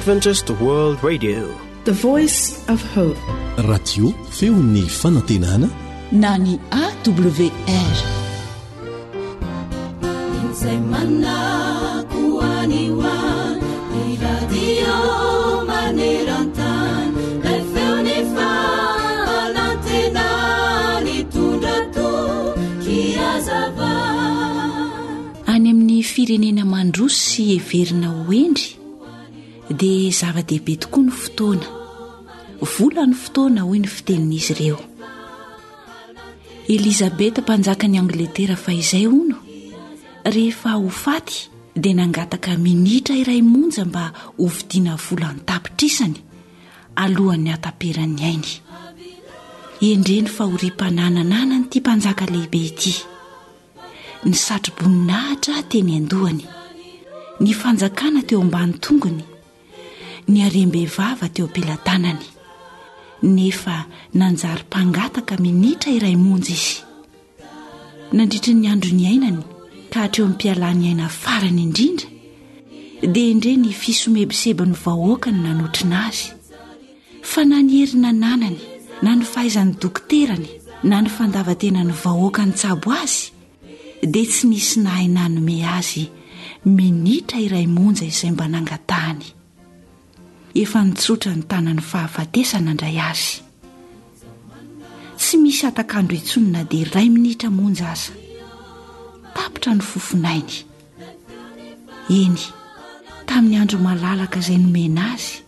Adventist World Radio. The Voice of Hope. Radio feon'ny fanantenana na ny AWR. Izay manako any ho any, ny radio maneran-tany, ilay feon'ny fanantenana nitondra toky hazava. Any amin'ny firenena mandroso sy heverina ho hendry dia zava-dehibe tokoa ny fotoana. Vola ny fotoana hoy ny fitenin'izy ireo. Elizabeth mpanjakan'i Angletera fahizay hono, rehefa ho faty dia nangataka minitra iray monja mba hovidiana vola an-tapitrisany alohan'ny hataperan'ny ainy. Endrey ny fahoriam-panananan'ity mpanjaka lehibe ity. Ny satroboninahitra teny an-dohany, ny fanjakana teo ambany tongony, ny harem-behivava teo am-pelatanany. Nefa nanjary mpangataka minitra iray monja izy. Nandritry ny andro niainany ka hatreo am-pialany aina farany indrindra, dia endrey ny fisomebisebin'ny vahoaka no nanotrona azy. Fa na ny hery nananany, na ny fahaizan'ny dokoterany, na ny fandavantenan'ny vahoaka nitsabo azy, dia tsy nisy nahay nanome azy minitra iray monja izay mba nangatahany. Efa nitsotra ny tanan'ny fahafatesana handray azy. Tsy misy hatak'andro intsony na dia iray minitra monja aza. Tapitra ny fofonainy. Eny, tamin'ny andro malalaka izay nomena azy,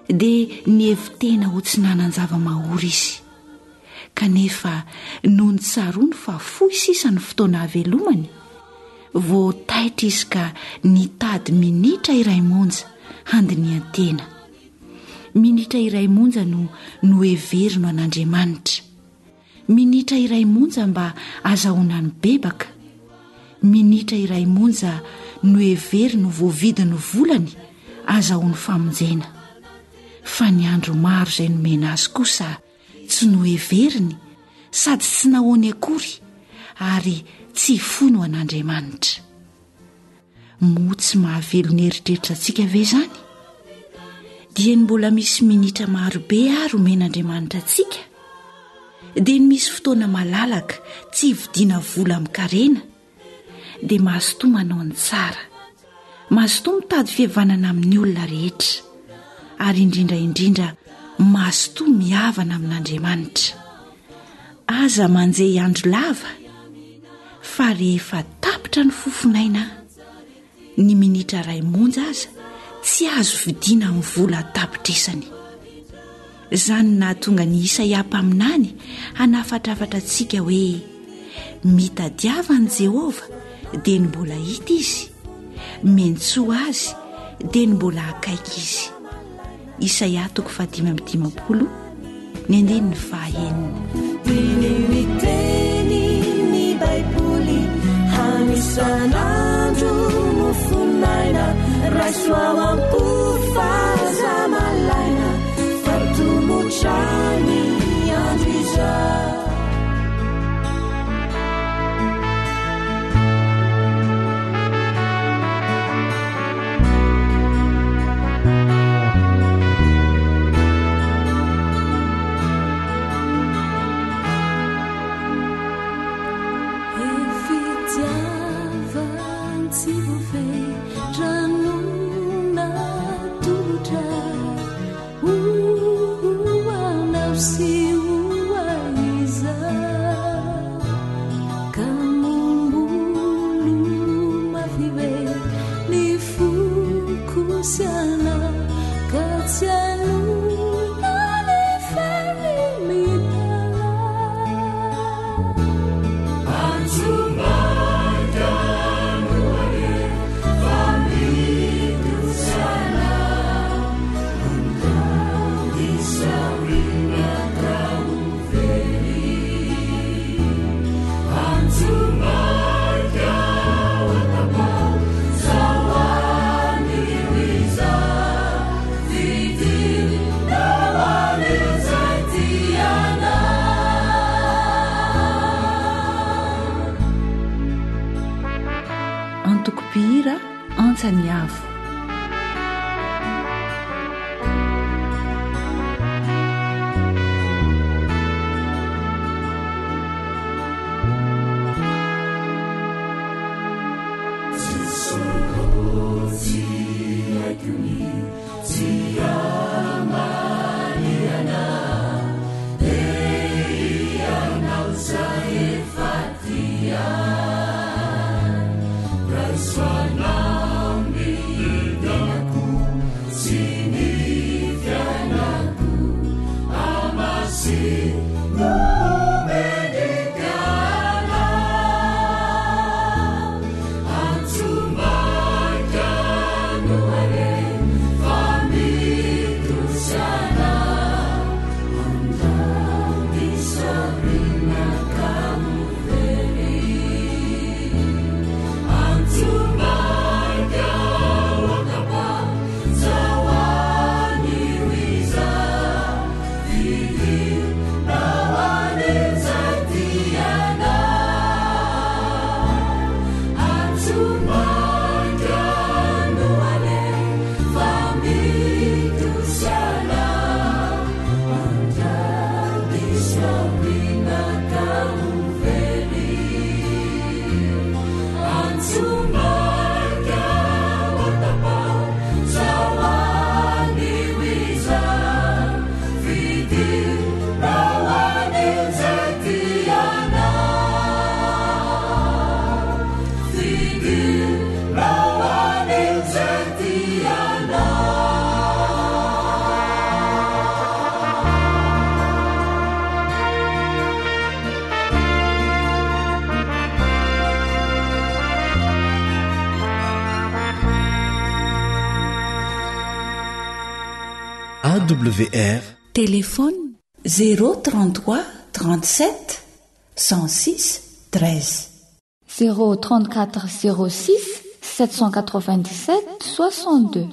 dia nihevi-tena ho tsy nanan-java-mahory izy. Kanefa nony tsaroany fa fohy sisa ny fotoana havelomany, vao taitra izy ka nitady minitra iray monja handinihan-tena. Minitra iray monja no noheverino an'Andriamanitra. Minitra iray monja mba azahoana mibebaka. Minitra iray monja noheveriny ho voavidin'ny volany azahoany famonjena. Fa ny andro maro izay nomena azy kosa tsy noheveriny sady tsy nahoany akory ary tsy foiny ho an'Andriamanitra. Moa tsy mahavelona eritreritra antsika ve izany? Dieny mbola misy minitra marobe ary omen'Andriamanitra antsika, dia ny misy fotoana malalaka tsy hividiana vola amin-karena, dia mazotoa manao ny tsara, mazotoa mitady fihavanana amin'ny olona rehetra, ary indrindra indrindra mazotoa mihavana amin'Andriamanitra. Aza manjehy andro lava fa rehefa tapitra ny fofonaina, ny minitra iray monja aza tsy azo vidiana amin'ny vola an-tapitrisany. Izany no nahatonga an'i Isaia mpaminany hanafatrafatra antsika hoe, Mitadiava an'i Jehovah dia ny mbola hita izy, miantsoa azy dia ny mbola akaiky izy. Isaia toko fahadimy amby dimampolo ny andininy fahaenina. Diniho ny teny ny Baiboly hano isan'andro mofon'aina raiso ao am-po fa aza malaina fa tomotra ny andro izao. Antoko mpihira Antsa ny Avo. AWR. Téléphone 033 37 106 13. 0 34 06 797 62.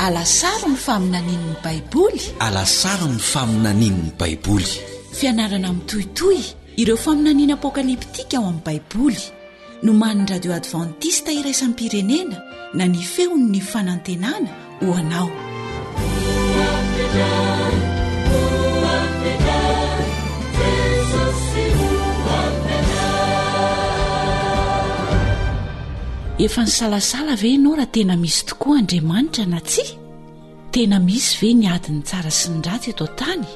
Alasaro ny faminanian'ny Baiboly. Alasaro ny faminanian'ny Baiboly. Fianarana mitohitohy ireo faminaniana apokalyptika ao amin'ny Baiboly. Nomanin'ny Radio Advantista Iraisam-pirenena na ny Feon'ny Fanantenana ho anao. Efa nisalasala ve ianao raha tena misy tokoa Andriamanitra na tsia? Tena misy ve ny adin'ny tsara sy ny ratsy eto an-tany?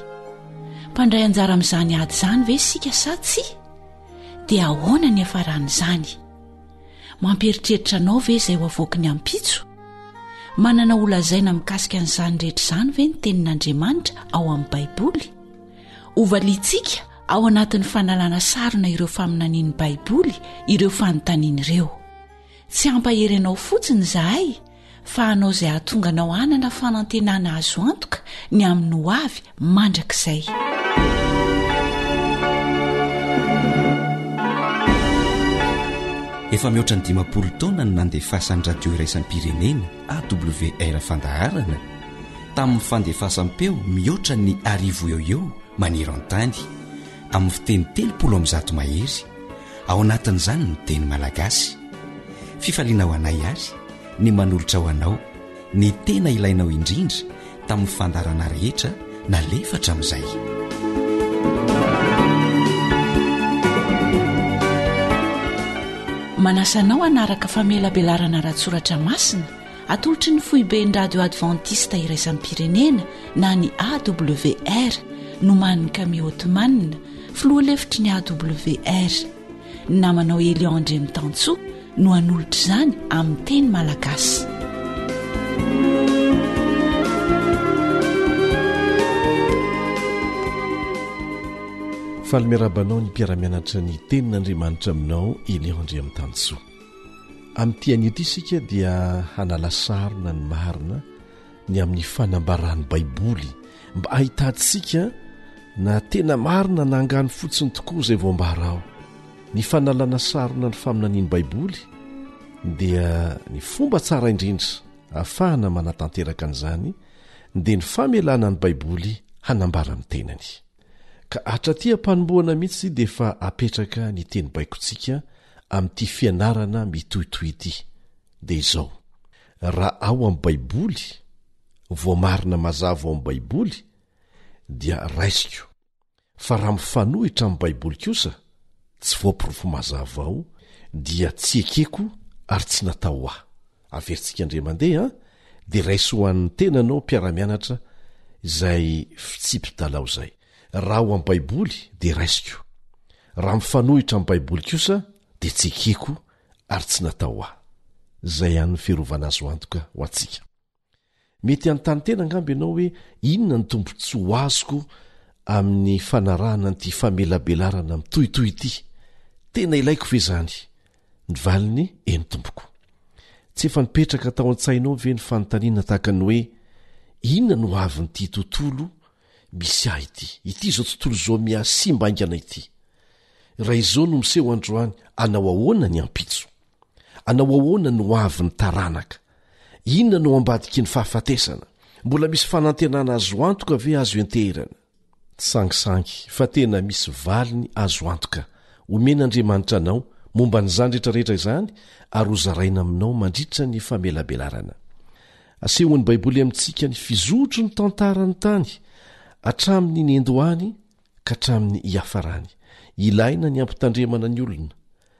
Mpandray anjara amin'izany ady izany ve isika sa tsia? Dia ahoana ny hiafaran'izany? Mampieritreritra anao ve izay ho avoaky ny ampitso? Manana holazaina mikasika an'izany rehetra izany ve ny Tenin'Andriamanitra ao amin'ny Baiboly? Hovaliantsika ao anatin'ny fanalana sarona ireo faminanian'ny Baiboly ireo fanontaniana ireo. Tsy hampahery anao fotsiny izahay fa hanao izay hahatonga anao hanana fanantenana azo antoka ny amin'ny hoavy mandrakizay. Efa mihoatra ny 50 taona no nandefasan'ny radio iraisam-pirenena AWR fandaharana tamin'ny fandefasam-peo mihoatra ny arivo eo eo maneran-tany amin'ny fiteny 130 mahery ao anatin'izany ny teny malagasy. Fifaliana ho anay àry ny manolotra ho anao ny tena ilainao indrindra tamin'ny fandaharana rehetra nalefa hatramin'izay. Manasa anao hanaraka famelabelarana ara-tsoratra masina atolotry ny foiben'ny radio advantista iraisam-pirenena na ny AWR nomanin'i Camille Othman, filoha lefitry ny AWR. Ny namanao Elion Andriamitansoa no hanolotra izany amin'ny teny malagasy. Faly miarahaba anao ny mpiara-mianatra ny tenin'Andriamanitra aminao Elion Andriamitansoa. Amin'ity anio ity isika dia hanala sarona ny marina ny amin'ny fanambaran'ny Baiboly mba hahitantsika na tena marina na angano fotsiny tokoa izay voambara ao. Ny fanalana sarona ny faminanian'ny Baiboly dia ny fomba tsara indrindra ahafahana manatanteraka an'izany dia ny famelana ny Baiboly hanambara amin'ny tenany. Ka hatraty am-panombohana mihitsy dia efa apetraka ny teny baikontsika amin'ity fianarana mitohitohy ity. Dia izao. Raha ao amin'ny Baiboly, voamarina mazava ao amin'ny Baiboly, dia raisiko. Fa raha mifanohitra amin'ny Baiboly kosa, tsy voaporofo mazava ao, dia tsy ekeko ary tsy natao ho ahy. Averintsika indray mandeha an, dia raiso ho an'ny tenanao mpiara-mianatra izay fitsipi-dalao izay. Raha ao amin'ny Baiboly dia raisiko. Raha mifanohitra amin'ny Baiboly kosa dia tsy ekeko ary tsy natao ho ahy. Izay ihany ny fiarovana azo antoka ho antsika. Mety hanontany tena angamba ianao hoe inona ny tombontsoa ho azoko amin'ny fanarahana an'ity famelabelarana mitohitohy ity? Tena ilaiko ve izany? Ny valiny, eny tompoko. Tsy efa nipetraka tao an-tsainao ve ny fanontaniana tahaka ny hoe, Inona no hoavin'ity tontolo misy ahy ity, ity izao tontolo izao mihasimba haingana ity? Raha izao no miseho androany, hanao ahoana ny ampitso? Anao ahoana ny hoavin'ny taranaka? Inona no ao ambadiky ny fahafatesana? Mbola misy fanantenana azo antoka ve azo ianteherana? Tsy sangisangy fa tena misy valiny azo antoka omen'Andriamanitra anao momba an'izany rehetra rehetra izany ary hozaraina aminao mandritra ny famelabelarana. Asehon'ny Baiboly amintsika ny fizotry ny tantaran'ny tany hatramin'ny niandohany ka hatramin'ny hiafarany. Ilaina ny hampitandremana ny olona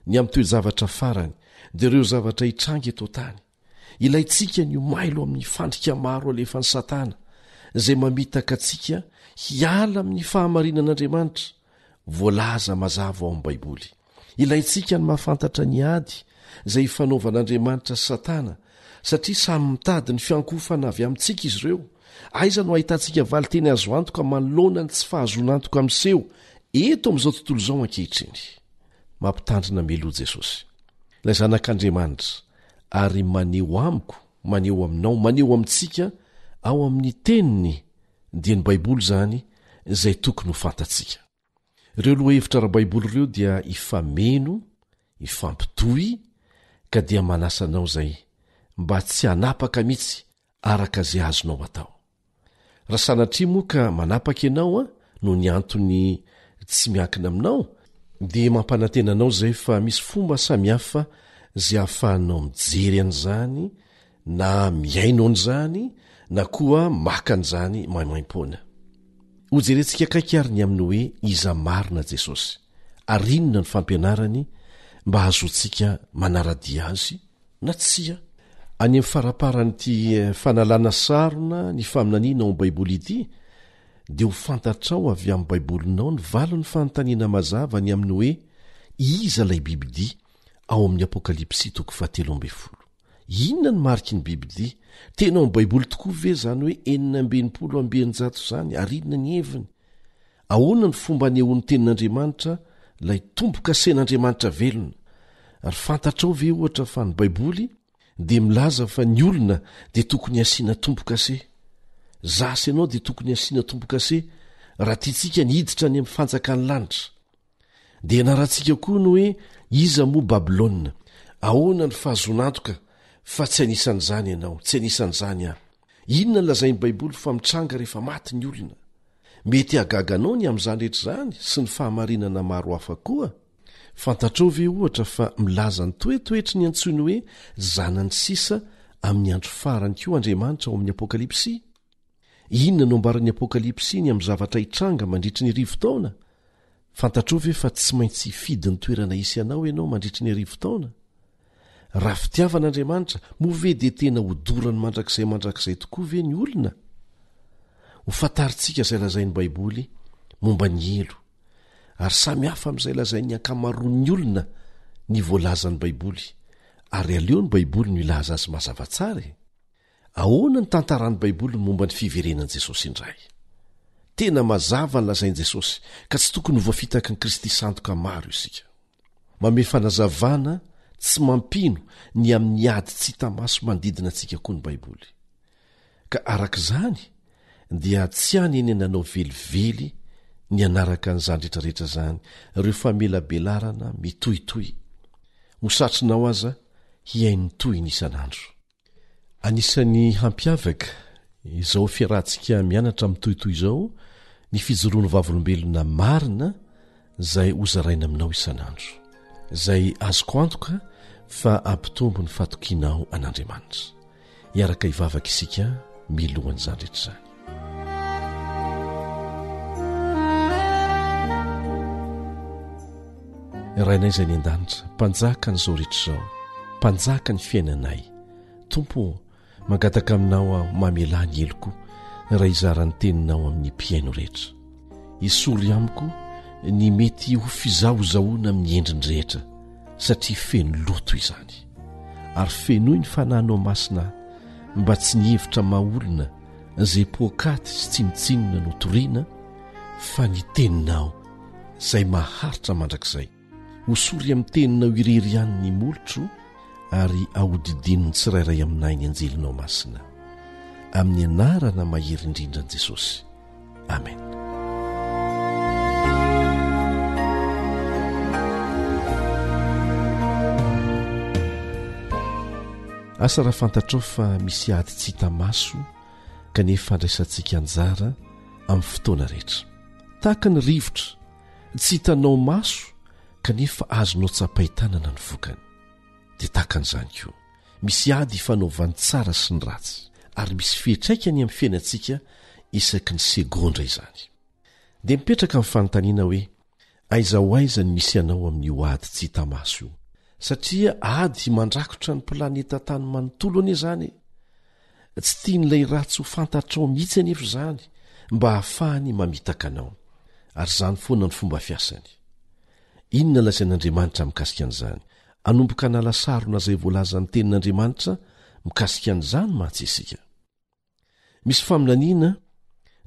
Ny amin'ny toe-javatra farany, dia ireo zavatra hitranga eto an-tany. Ilaintsika ny ho mailo amin'ny fandrika maro alefan'i Satana, izay mamitaka antsika hiala amin'ny fahamarinan'Andriamanitra, voalaza mazava ao amin'ny Baiboly. Ilaintsika ny mahafantatra ny ady izay ifanaovan'Andriamanitra sy Satana, satria samy mitady ny fiankohofana avy amintsika izy ireo. Aiza no ahitantsika valinteny azo antoka manoloana ny tsy fahazoana antoka miseho eto amin'izao tontolo izao ankehitriny? Mampitandrina mialoha Jesosy, ilay Zanak'Andriamanitra, ary maneho amiko, maneho aminao, maneho amintsika ao amin'ny Teniny, dia ny Baiboly izany, izay tokony ho fantatsika. Ireo lohahevitra ara-baiboly ireo dia hifameno, hifampitohy, ka dia manasa anao izay mba tsy hanapaka mihitsy araka izay azonao atao. Raha sanatria moa ka manapaka ianao noho ny antony tsy miankina aminao, dia mampanantena anao izay fa misy fomba samihafa izay ahafahanao mijery an'izany na mihaino an'izany na koa maka an'izany maimaimpoana. Hojerentsika akaiky ary ny amin'ny hoe iza marina Jesosy ary inona ny fampianarany mba hahazoantsika manara-dia azy na tsia. Any amin'ny faramparan'ity fanalana sarona ny faminaniana ao amin'ny Baiboly ity, dia ho fantatrao avy amin'ny Baibolinao ny valin'ny fanontaniana mazava ny amin'ny hoe iza ilay bibidia ao amin'ny Apokalypsy toko fahatelo ambin'ny folo. Inona ny mariky ny bibidia? Tena ao amin'ny Baiboly tokoa ve izany hoe 666 izany, ary inona ny heviny? Ahoana ny fomba anehoan'ny Tenin'Andriamanitra ilay tombo-kasen'Andriamanitra velona? Ary fantatrao ve, ohatra, fa ny Baiboly dia milaza fa ny olona dia tokony hasiana tombo-kase? Za sy ianao dia tokony hasiana tombo-kase raha tiantsika ny hiditra any amin'ny fanjakan'ny lanitra. Dia ianarantsika koa ny hoe iza moa Babylona? Ahoana ny fahazoana antoka fa tsy anisan'izany ianao, tsy anisan'izany aho? Inona no lazain'ny Baiboly fa mitranga rehefa maty ny olona? Mety hahagaga anao ny amin'izany rehetra izany sy ny fahamarinana maro hafa koa. Fantatrao ve, ohatra, fa milaza ny toetoetry ny antsoiny hoe zanany sisa amin'ny andro farany koa Andriamanitra ao amin'ny Apokalypsy? Inona no ambaran'ny Apokalypsy ny amin'ny zavatra hitranga mandritry ny arivotaona? Fantatrao ve fa tsy maintsy hifidy ny toerana hisy anao ianao mandritry ny arivotaona? Raha fitiavana Andriamanitra, moa ve dia tena hodorany mandrakizay mandrakizay tokoa ve ny olona? Ho fantarintsika izay lazain'ny Baiboly momba ny helo, ary samy hafa amin'izay lazain'ny ankamaroan'ny olona ny voalazan'ny Baiboly, ary aleo ny Baiboly no hilaza azy mazava tsara e! Ahoana ny tantaran'ny Baiboly momba ny fiverenan'i Jesosy indray? Tena mazava ny lazain'i Jesosy, ka tsy tokony ho voafitaky ny Kristy sandoka maro isika. Manome fanazavana tsy mampino ny amin'ny ady tsy hita maso manodidina antsika koa ny Baiboly. Ka araka izany, dia tsy hanenenanao velively ny hanaraka an'izany rehetrarehetra izany, ireo famelabelarana mitohitohy. Ho satrinao aza hihaino ny tohiny isan'andro. Anisan'ny hampiavaka izao fiarahantsika mianatra mitohitohy izao ny fijoroan'ny vavolombelona marina izay hozaraina aminao isan'andro, izay azoko antoka fa hampitombo ny fatokianao an'Andriamanitra. Hiaraka hivavaka isika milohan'izany rehetra izany. Rainay izay any an-danitra, mpanjaka an'izao rehetra izao, mpanjaka ny fiainanay. Tompo ô, mangataka aminao aho mamelà ny heloko raha hizara ny teninao amin'ny mpihaino rehetra. Esory amiko ny mety ho fizahozahoana amin'ny endriny rehetra satria feno loto izany. Ary fenoy ny fanahinao masina ahy mba tsy ny hevitra maha olona izay poakaty sy tsinontsinona no toriana fa ny teninao izay maharitra mandrakizay. Hosory amin'ny teninao irery ihany ny molotro ary ahodidino ny tsirairay aminay ny anjelinao masina. Amin'ny anarana mahery indrindra an'i Jesosy. Amen. Asa raha fantatrao fa misy ady tsy hita maso kanefa andraisantsika anjara amin'ny fotoana rehetra. Tahaka ny rivotra, tsy hitanao maso kanefa azonao tsapain-tanana ny vokany. Dia tahaka an'izany koa, misy ady ifanaovan'ny tsara sy ny ratsy, ary misy fiantraikany amin'ny fiainantsika isaky ny segondra izany. Dia mipetraka ny fanontaniana hoe, aiza ho aiza ny misy anao amin'io ady tsy hita maso io? Satria ady mandrakotra ny planeta tany manontolo anie izany e! Tsy tian'ilay ratsy ho fantatrao mihitsy anefa izany mba hahafahany mamitaka anao. Ary izany foana ny fomba fiasany. Inona lazain'Andriamanitra mikasika an'izany? Hanomboka hanala sarona izay voalazan'ny Tenin'Andriamanitra mikasika an'izany mantsy isika. Misy faminaniana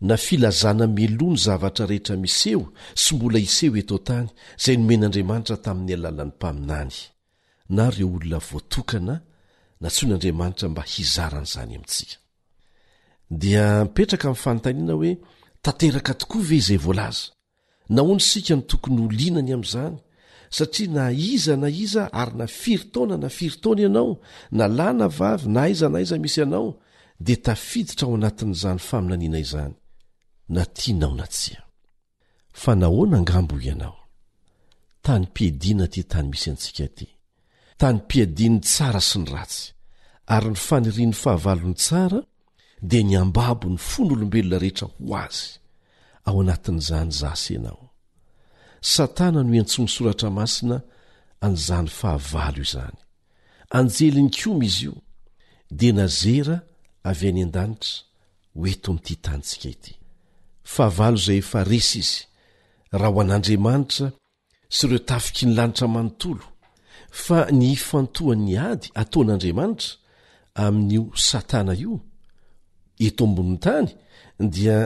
na filazana mialoha ny zavatra rehetra miseho sy mbola hiseho eto an-tany izay nomen'Andriamanitra tamin'ny alalan'ny mpaminany na ireo olona voatokana nantsoin'Andriamanitra mba hizara an'izany amintsika. Dia mipetraka ny fanontaniana hoe tanteraka tokoa ve izay voalaza? Nahoana isika no tokony ho liana ny amin'izany? Satria na iza na iza ary na firy taona na firy taona ianao, na lahy na vavy, na aiza na aiza misy anao, dia tafiditra ao anatin'izany faminaniana izany, na tianao na tsia. Fa nahoana angamba hoy ianao? Tany mpiadiana ity tany misy antsika ity. Tany mpiadian'ny tsara sy ny ratsy. Ary ny fanirian'ny fahavalon'ny tsara dia ny hambabo ny fon'olombelona rehetra ho azy. Ao anatin'izany izaho sy ianao. Satana no iantsoan'ny Soratra Masina an'izany fahavalo izany. Anjely nikomy izy io, dia nazera avy any an-danitra ho eto amin'ity tanintsika ity. Fahavalo izay efa resy izy, raha ho an'Andriamanitra sy ireo tafiky ny lanitra manontolo, fa ny hifantohan'ny ady ataon'Andriamanitra amin'io Satana io eto ambonin'ny tany dia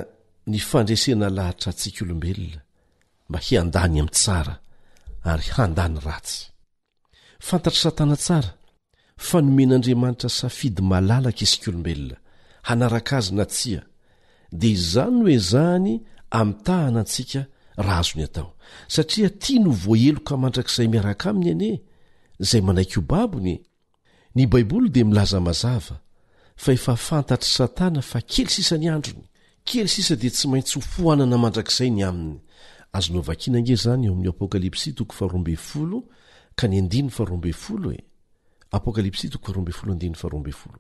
ny fandresena lahatra antsika olombelona mba hiandany amin'ny tsara ary handà ny ratsy. Fantatr'i Satana tsara fa nomen'Andriamanitra safidy malalaka isika olombelona, hanaraka azy na tsia, dia izany no ezahany amitahana antsika raha azony atao, satria tiany ho voaheloka mandrakizay miaraka aminy anie izay manaiky ho babony e! Ny Baiboly dia milaza mazava fa efa fantatr'i Satana fa kely sisa ny androny, kely sisa dia tsy maintsy ho foanana mandrakizay ny aminy. Azonao vakiana ange izany ao amin'ny Apokalypsy toko faharoambinifolo ka ny andininy faharoambinifolo e! Apokalypsy toko faharoambinifolo andininy faharoambinifolo.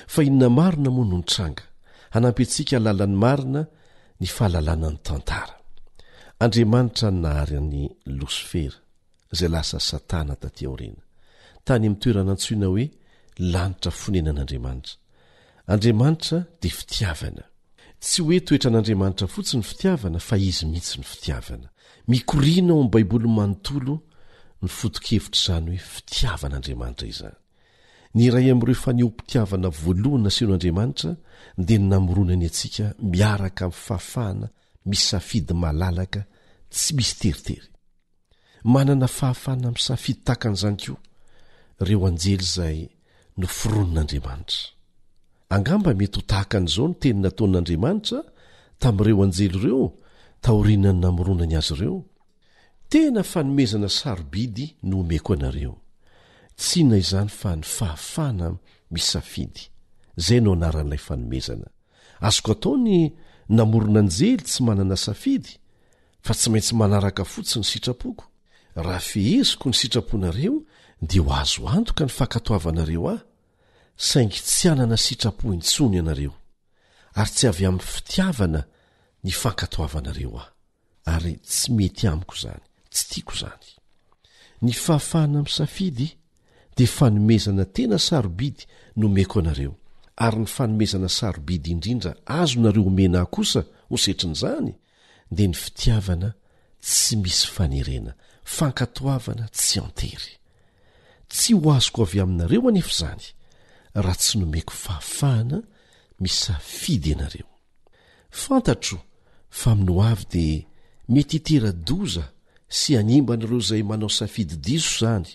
Fa inona marina moa no nitranga? Hanampy antsika hahalala ny marina ny fahalalana ny tantara. Andriamanitra no nahary an'i Losifera. izay lasa Satana tatỳ aoriana, tany amin'ny toerana antsoina hoe lanitra fonenan'Andriamanitra. Andriamanitra dia fitiavana. Tsy hoe toetran'Andriamanitra fotsiny ny fitiavana fa izy mihitsy no fitiavana. Mikoriana ao amin'ny Baiboly manontolo ny foto-kevitr'izany hoe fitiavan'Andriamanitra izany. Ny iray amin'ireo fanehoam-pitiavana voalohany nasehon'Andriamanitra dia ny namoronany antsika miaraka amin'ny fahafahana misafidy malalaka tsy misy teritery. Manana fahafahana misafidy tahaka an'izany koa ireo anjely izay noforonin'Andriamanitra. Angamba mety ho tahaka an'izao ny teny nataon'Andriamanitra tamin'ireo anjely ireo taorian'ny namoronany azy ireo, Tena fanomezana sarobidy no omeko anareo. Tsy inona izany fa ny fahafahana misafidy. Izay no anaran'ilay fanomezana. Azoko atao ny namorona anjely tsy manana safidy, fa tsy maintsy manaraka fotsiny ny sitrapoko. Raha feheziko ny sitraponareo dia ho azo antoka ny fankatoavanareo ahy. saingy tsy hanana sitrapo intsony ianareo, ary tsy avy amin'ny fitiavana ny fankatoavanareo ahy. Ary tsy mety amiko izany, tsy tiako izany. Ny fahafahana misafidy dia fanomezana tena sarobidy nomeko anareo, ary ny fanomezana sarobidy indrindra azonareo omena ahy kosa ho setrin'izany dia ny fitiavana tsy misy fanerena, fankatoavana tsy an-tery. Tsy ho azoko avy aminareo anefa izany raha tsy nomeko fahafahana misafidy ianareo. Fantatro fa amin'ny ho avy dia mety hitera-doza sy hanimba an'ireo izay manao safidy diso izany,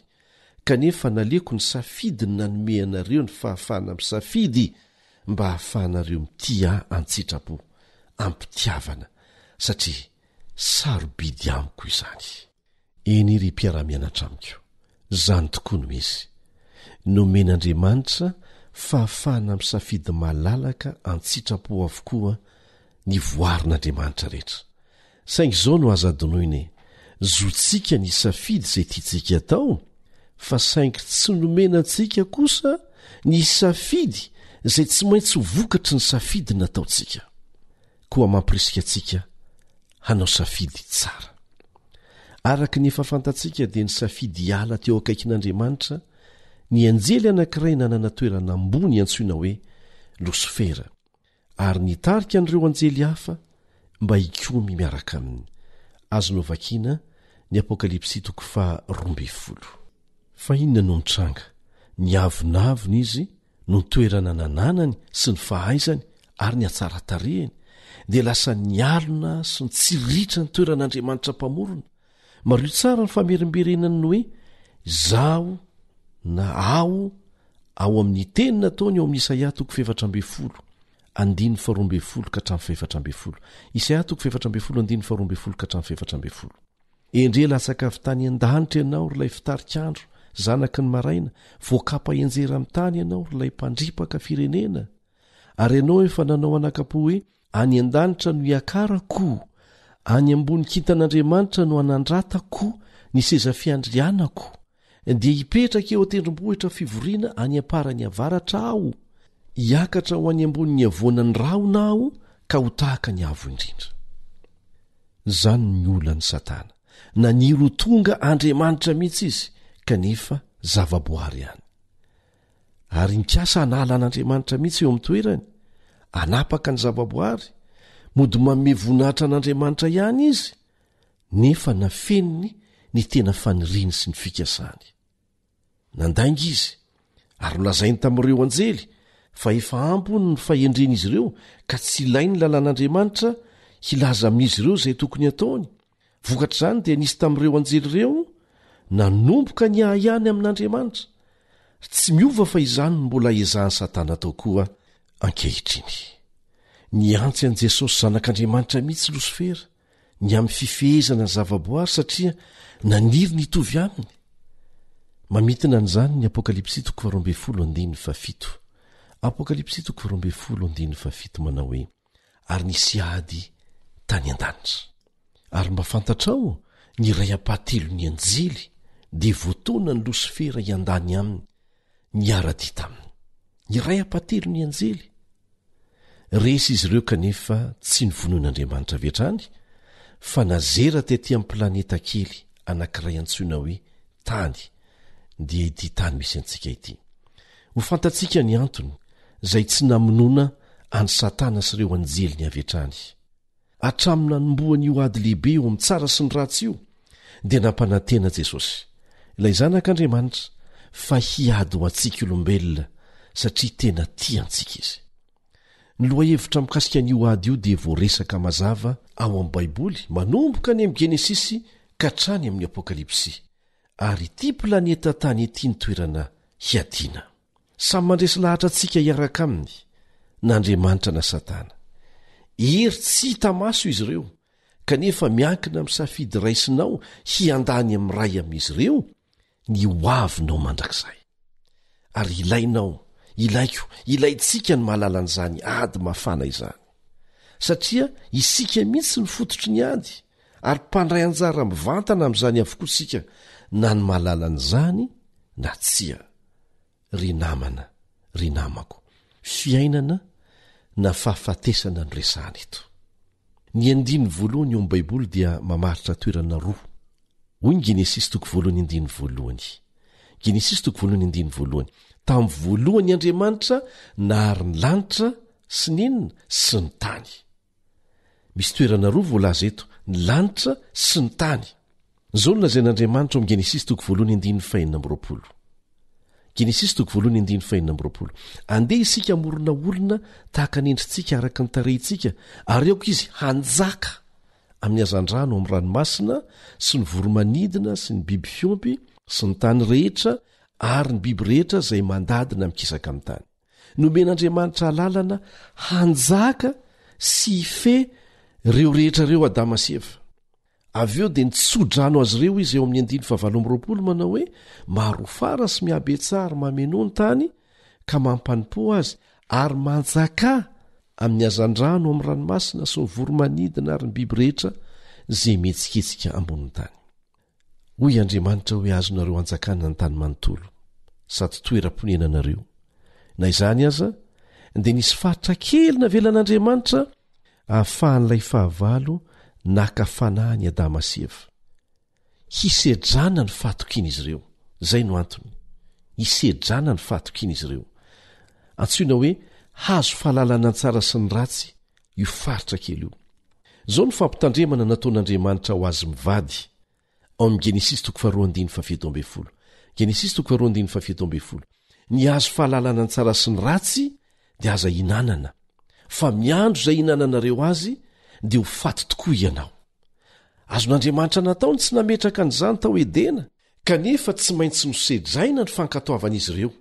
kanefa naleoko ny safidy ny nanome anareo ny fahafahana misafidy mba hahafahanareo mitia ahy an-tsitrapo, am-pitiavana, satria sarobidy amiko izany. Eny ry mpiara-mianatra amiko, izany tokoa no izy. Nomen'Andriamanitra fahafahana misafidy malalaka an-tsitrapo avokoa ny voarin'Andriamanitra rehetra. Saingy izao no aza adinoina e, zontsika ny hisafidy izay tiantsika atao, fa saingy tsy nomena antsika kosa ny hisafidy izay tsy maintsy ho vokatry ny safidy nataontsika. Koa mampirisika antsika hanao safidy tsara. Araka ny efa fantatsika dia nisafidy hiala teo akaikin'Andriamanitra ny anjely anankiray nanana toerana ambony antsoina hoe Losifera. ary nitarika an'ireo anjely hafa mba hikomy miaraka aminy. Azonao vakiana ny Apokalypsy toko faha-12. Fa inona no nitranga? Niavonavona izy noho ny toerana nananany sy ny fahaizany ary ny hatsaran-tarehiny, dia lasa nialona sy nitsiriritra ny toeran'Andriamanitra Mpamorona. Mariho tsara ny famerimberenany ny hoe izaho na aho ao amin'ny teny nataony ao amin'ny Isaia toko 14, andininy 12 ka hatramin'ny 14. Isaia toko 14, andininy 12 ka hatramin'ny 14. Endre latsaka avy tany an-danitra ianao, ry ilay fitarikandro, zanaky ny maraina, voakapa enjera amin'ny tany ianao, ry ilay mpandripaka firenena. Ary ianao efa nanao anakapo hoe, Any an-danitra no hiakarako, any ambony kintan'Andriamanitra no hanandratako ny seza fiandrianako, dia hipetraka eo an-tendrombohitra fivoriana any am-parany avaratra aho, hiakatra ho any ambonin'ny havoanan'ny rahona aho ka ho tahaka ny Avo Indrindra. Izany ny olan'i Satana. Naniry ho tonga Andriamanitra mihitsy izy, kanefa zavaboary ihany. Ary nikasa hanala an'Andriamanitra mihitsy eo amin'ny toerany, hanapaka ny zavaboary, mody manome voninahitra an'Andriamanitra ihany izy, nefa nafeniny ny tena faniriany sy ny fikasany. Nandainga izy, ary nolazainy tamin'ireo anjely fa efa ampy hono ny fahendren'izy ireo ka tsy ilainy ny lalàn'Andriamanitra hilaza amin'izy ireo izay tokony hataony. Vokatr'izany dia nisy tamin'ireo anjely ireo nanomboka niahiahy amin'Andriamanitra. Tsy miova fa izany no mbola ezahan'i Satana atao koa ankehitriny. Nihantsy an'i Jesosy Zanak'Andriamanitra mihitsy Losifera ny amin'ny fifehezana ny zavaboary satria naniry ny hitovy aminy. Mamintina an'izany ny Apokalypsy toko 12 andininy fahafito. Apokalypsy toko 12 andininy fahafito manao hoe ary nisy ady tany an-danitra. Ary mba fantatrao, ny iray ampahatelon'ny anjely dia voataona ny Losifera hiandany aminy, niara-dia taminy. Ny iray ampahatelon'ny anjely. Resy izy ireo kanefa tsy novonoin'Andriamanitra avy hatrany, fa nazera tety amin'ny planeta kely anankiray antsoina hoe Tany, dia ity tany misy antsika ity. Ho fantatsika ny antony izay tsy namonoana an'i Satana sy ireo anjeliny avy hatrany. Hatramin'ny nanombohany io ady lehibe eo amin'ny tsara sy ny ratsy io, dia nampanantena Jesosy, ilay Zanak'Andriamanitra, fa hiady ho antsika olombelona satria tena tia antsika izy. Ny lohahevitra mikasika an'io ady io dia voaresaka mazava ao amin'ny Baiboly, manomboka any amin'ny Genesisy ka hatrany amin'ny Apokalypsy. Ary ity planeta Tany ity ny toerana hiadiana. Samy mandresy lahatra antsika hiaraka aminy, na Andriamanitra na Satana. Hery tsy hita maso izy ireo, kanefa miankina amin'ny safidy raisinao hiandany amin'ny iray amin'izy ireo ny hoavinao mandrakizay. Ary ilainao, ilaiko, ilaintsika ny mahalala an'izany ady mafana izany. Satria isika mihitsy no fototry ny ady, ary mpandray anjara mivantana amin'izany avokoa isika na ny mahalala an'izany na tsia. Ry namana, Ry namako, fiainana na fahafatesana no resahana eto. Ny andininy voalohany ao amin'ny Baiboly dia mamaritra toerana roa. Hoy ny Genesisy toko voalohany andininy voalohany. Genesisy toko voalohany andininy voalohany. Tamin'ny voalohany Andriamanitra nahary ny lanitra sy ny inona? Sy ny tany. Misy toerana roa voalaza eto, ny lanitra sy ny tany. Izao no lazain'Andriamanitra ao amin'ny Genesisy toko voalohany andininy fahenina amby roapolo. Genesisy toko voalohany andininy fahenina amby roapolo. Andeha isika hamorona olona tahaka ny endritsika araka ny tarehintsika, ary aoka izy hanjaka amin'ny hazandrano ao amin'ny ranomasina sy ny voromanidina sy ny biby fiompy sy ny tany rehetra ary ny biby rehetra izay mandady na mikisaka amin'ny tany. Nomen'Andriamanitra alalana hanjaka sy hifehy ireo rehetra ireo Adama sy Eva. Avy eo dia nitsodrano azy ireo izy eo amin'ny andiny fahavalo amby roapolo manao hoe maro fara sy mihabetsaha ary mamenoa ny tany ka mampanompoa azy ary manjakà amin'ny hazandrano amin'ny ranomasina sy ny voromanidina ary ny biby rehetra izay mihetsiketsika ambonin'ny tany. Hoy Andriamanitra hoe azonareo anjakana ny tany manontolo, sady toeram-ponenanareo. Na izany aza, dia nisy faritra kely navelan'Andriamanitra ahafahan'ilay fahavalo naka fanahy an'i Adama sy Eva. Hisedrana ny fahatokian'izy ireo. Izay no antony. Hisedrana ny fahatokian'izy ireo. Antsoina hoe hazo fahalalana ny tsara sy ny ratsy io faritra kely io. Izao no fampitandremana nataon'Andriamanitra ho azy mivady, ao amin'ny Genesisy toko faharoa andininy fahafito ambin'ny folo. Genesisy toko faharoa andininy fahafito ambin'ny folo. Ny hazo fahalalana ny tsara sy ny ratsy dia aza ihinanana, fa miandro izay ihinananareo azy dia ho faty tokoa ianao. Azon'Andriamanitra natao ny tsy nametraka an'izany tao Edena, kanefa tsy maintsy nosedraina ny fankatoavan'izy ireo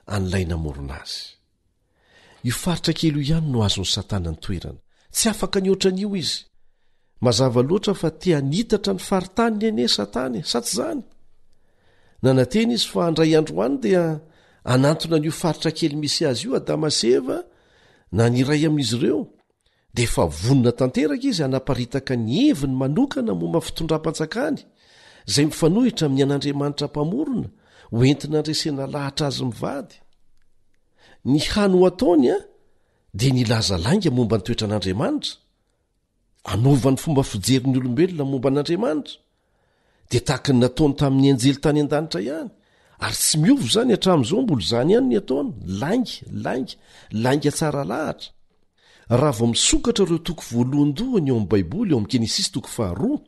an'ilay namorona azy. Io faritra kely io ihany no azon'i Satana ny toerana. Tsy afaka nihoatra an'io izy. Mazava loatra fa te hanitatra ny faritaniny anie Satana e, sa tsy izany? Nanantena izy fa handray andro any dia hanantona an'io faritra kely misy azy io Adama sy Eva na ny iray amin'izy ireo. Dia efa vonona tanteraka izy hanaparitaka ny heviny manokana momba ny fitondram-panjakany, izay mifanohitra amin'ny an'Andriamanitra Mpamorona, ho entina handresena lahatra azy mivady. Ny hany ho ataony dia ny hilaza lainga momba ny toetran'Andriamanitra, hanova ny fomba fijerin'ny olombelona momba an'Andriamanitra, dia tahaka ny nataony tamin'ny anjely tany an-danitra ihany, ary tsy miova izany hatramin'izao, mbola izany ihany ny ataony, lainga, lainga, lainga tsara lahatra. Raha vao misokatra ireo toko voalohandohany ao amin'ny Baiboly ao amin'ny Genesisy toko faharoa,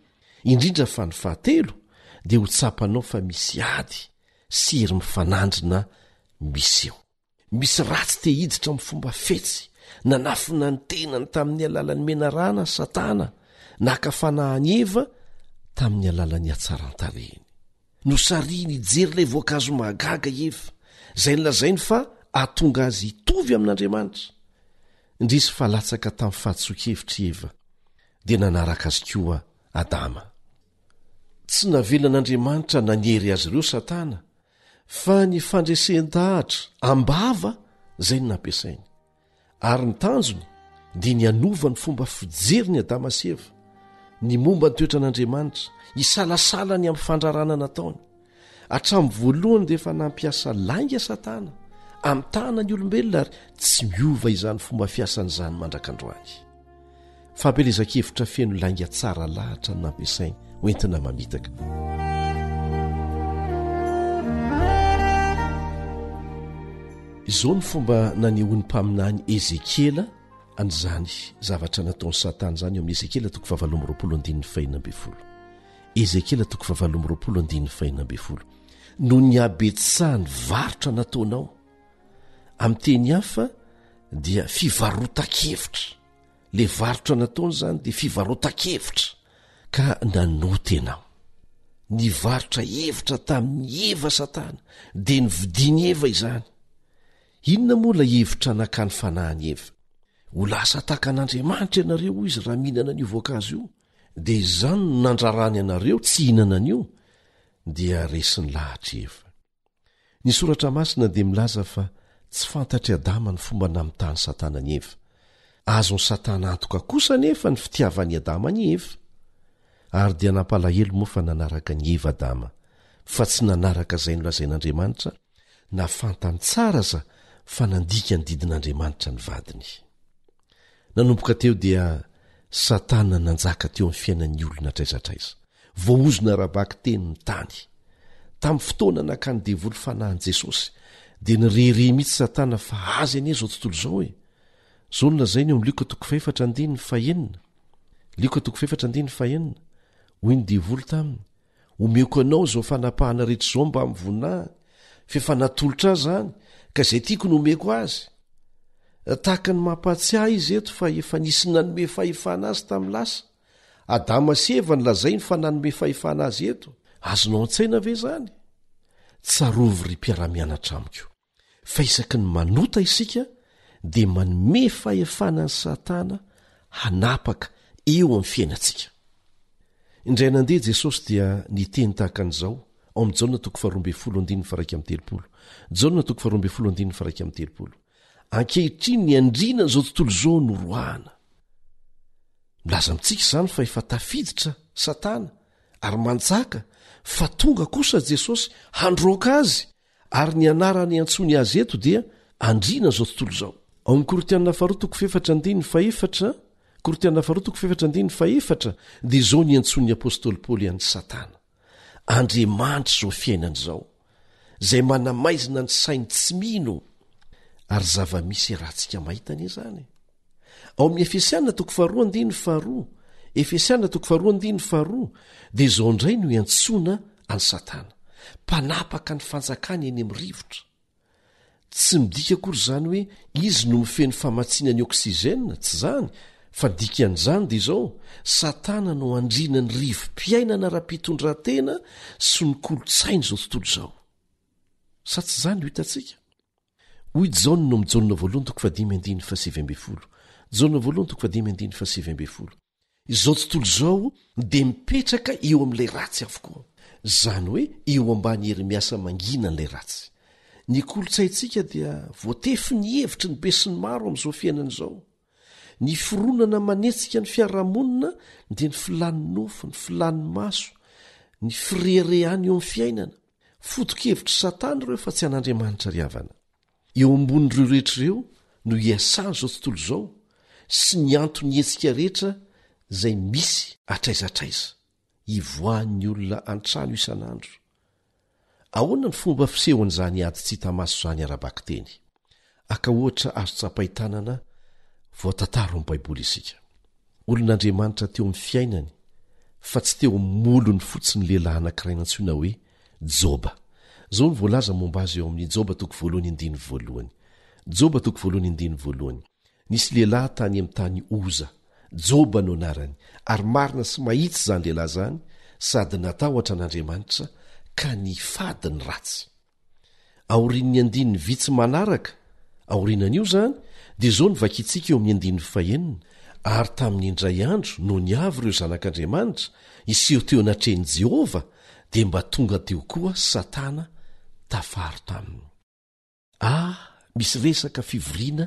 indrindra fa ny fahatelo, dia ho tsapanao fa misy ady sy hery mifanandrina miseho. Misy ratsy te hiditra amin'ny fomba fetsy, nanafina ny tenany tamin'ny alalan'ny menarana Satana, naka fanahy an'i Eva tamin'ny alalan'ny hatsaran-tarehiny. Nosarihiny hijery ilay voankazo mahagaga i Eva, izay nolazainy fa hahatonga azy hitovy amin'Andriamanitra. Indrisy fa latsaka tamin'ny fahadisoan-kevitra i Eva, dia nanaraka azy koa Adama. Tsy navelan'Andriamanitra nanery azy ireo Satana, fa ny fandresen-dahatra am-bava izay no nampiasainy. Ary ny tanjony dia ny hanova ny fomba fijerin'i Adama sy Eva, ny momba ny toetran'Andriamanitra, hisalasala ny amin'ny fandrarana nataony. Hatramin'ny voalohany dia efa nampiasa lainga Satana hamitahana ny olombelona ary tsy miova izany fomba fiasany izany mandrak'androany. Fampielezan-kevitra feno lainga tsara lahatra no nampiasainy hoentina mamitaka. Izao ny fomba nanehoan'ny mpaminany Ezekiela an'izany zavatra nataon'i Satana izany eo amin'ny Ezekiela toko fahavalo amby roapolo andininy fahenina ambin'ny folo. Ezekiela toko fahavalo amby roapolo andininy fahenina ambin'ny folo. Noho ny habetsahan'ny varotra nataonao, Amin'ny teny hafa dia fivarotan-kevitra. Le varotra nataony izany dia fivarotan-kevitra ka nanota ianao. Nivarotra hevitra tamin'i Eva Satana dia nividian'i Eva izany. Inona moa ilay hevitra nakany fanahin'i Eva? Ho lasa tahaka an'Andriamanitra ianareo hoy izy raha mihinana an'io voankazo io. Dia izany no nandrarany anareo tsy hihinana an'io dia resin'ny lahatr'i Eva. Ny Soratra Masina dia milaza fa tsy fantatr'i Adama ny fomba namitahan'i Satana an'i Eva. Azon'i Satana antoka kosa anefa ny fitiavan'i Adama an'i Eva. Ary dia nampalahelo moa fa nanaraka an'i Eva Adama, fa tsy nanaraka izay nolazain'Andriamanitra, na fantany tsara aza. fa nandika ny didin'Andriamanitra ny vadiny. Nanomboka teo dia Satana nanjaka teo amin'ny fiainan'ny olona hatraiza hatraiza. Voaozona ara-bakiteny ny tany. Tamin'ny fotoana nakan'ny devoly fanahy an'i Jesosy, dia nirehareha mihitsy Satana fa azy anie izao tontolo izao e! Izao no lazainy eo amin'ny Lioka toko fahefatra andininy fahenina. Lioka toko fahefatra andininy fahenina. Hoy ny devoly taminy, Omeko anao izao fanapahana rehetra izao mbamin'ny voninahiny, f'efa natolotra ahy izany, ka izay tiako no omeko azy. Tahaka ny mampahatsiahy izy eto fa efa nisy nanome fahefana azy tamin'ny lasa. Adama sy Eva no lazainy fa nanome fahefana azy eto. Azonao an-tsaina ve izany? Tsarovy ry mpiara-mianatra amiko, fa isaky ny manota isika dia manome fahefana an'i Satana hanapaka eo amin'ny fiainantsika. Indray nandeha Jesosy dia niteny tahaka an'izao ao amin'ny Jaona toko faharoambinifolo andininy faha-31. Jaona toko faharoambinifolo andininy faha-31. Ankehitriny ny andriana izao tontolo izao no roahana. Milaza amintsika izany fa efa tafiditra Satana ary manjaka fa tonga kosa Jesosy handroaka azy ary ny anarana iantsoany azy eto dia andriana izao tontolo izao. Ao amin'ny Korintiana faharoa toko fahefatra andininy fahefatra, Korintiana faharoa toko fahefatra andininy fahefatra dia izao ny iantsoan'ny apostoly Paoly an'i Satana, Andriamanitra izao fiainana izao, izay manamaizina ny sain'ny tsy mino, ary zava-misy iarahantsika mahita anie izany. Ao amin'ny Efesiana toko faharoa andininy faharoa, Efesiana toko faharoa andininy faharoa, dia izao indray no iantsoana an'i Satana, mpanapaka ny fanjakany eny amin'ny rivotra. Tsy midika akory izany hoe izy no mifehy ny famatsiana ny oxygène, tsy izany, fa ny dikan'izany dia izao, Satana no andriana ny rivo-piainana ara-pitondran-tena sy ny kolontsain'izao tontolo izao. Sa tsy izany no hitantsika? Hoy Jaona ao amin'ny Jaona voalohany toko fahadimy andininy fahasivy ambin'ny folo. Jaona voalohany toko fahadimy andininy fahasivy ambin'ny folo. Izao tontolo izao dia mipetraka eo amin'ilay ratsy avokoa. Izany hoe eo ambany hery miasa mangina an'ilay ratsy. Ny kolontsaintsika dia voatefy ny hevitry ny besinimaro amin'izao fiainana izao. Ny fironana manetsika ny fiarahamonina dia ny filan'ny nofo, ny filan'ny maso, ny fireharehana eo amin'ny fiainana. Foto-kevitr'i Satana ireo fa tsy an'Andriamanitra ry havana. Eo ambonin'ireo rehetra ireo no iasan'izao tontolo izao sy ny anton'ny hetsika rehetra izay misy hatraiza hatraiza, ivoahan'ny olona an-trano isan'andro. Ahoana ny fomba fisehon'izany ady tsy hita maso izany ara-bakiteny? Haka ohatra azo tsapain-tanana voatantara ao amin'ny Baiboly isika. Olon'Andriamanitra teo amin'ny fiainany fa tsy teo amin'ny molony fotsiny ny lehilahy anankiray nantsoina hoe Joba. Izao no voalaza momba azy eo amin'ny Joba toko voalohany andininy voalohany. Joba toko voalohany andininy voalohany. Nisy lehilahy tany amin'ny tany Oza. Joba no anarany, ary marina sy mahitsy izany lehilahy izany, sady natahotra an'Andriamanitra ka nifady ny ratsy. Aorian'ny andininy vitsy manaraka, aorianan'io izany, dia izao no vakintsika eo amin'ny andininy fahenina, Ary tamin'ny indray andro, nony avy ireo zanak'Andriamanitra hiseho teo anatrehan'i Jehovah, dia mba tonga teo koa Satana tafaro taminy. Ah, misy resaka fivoriana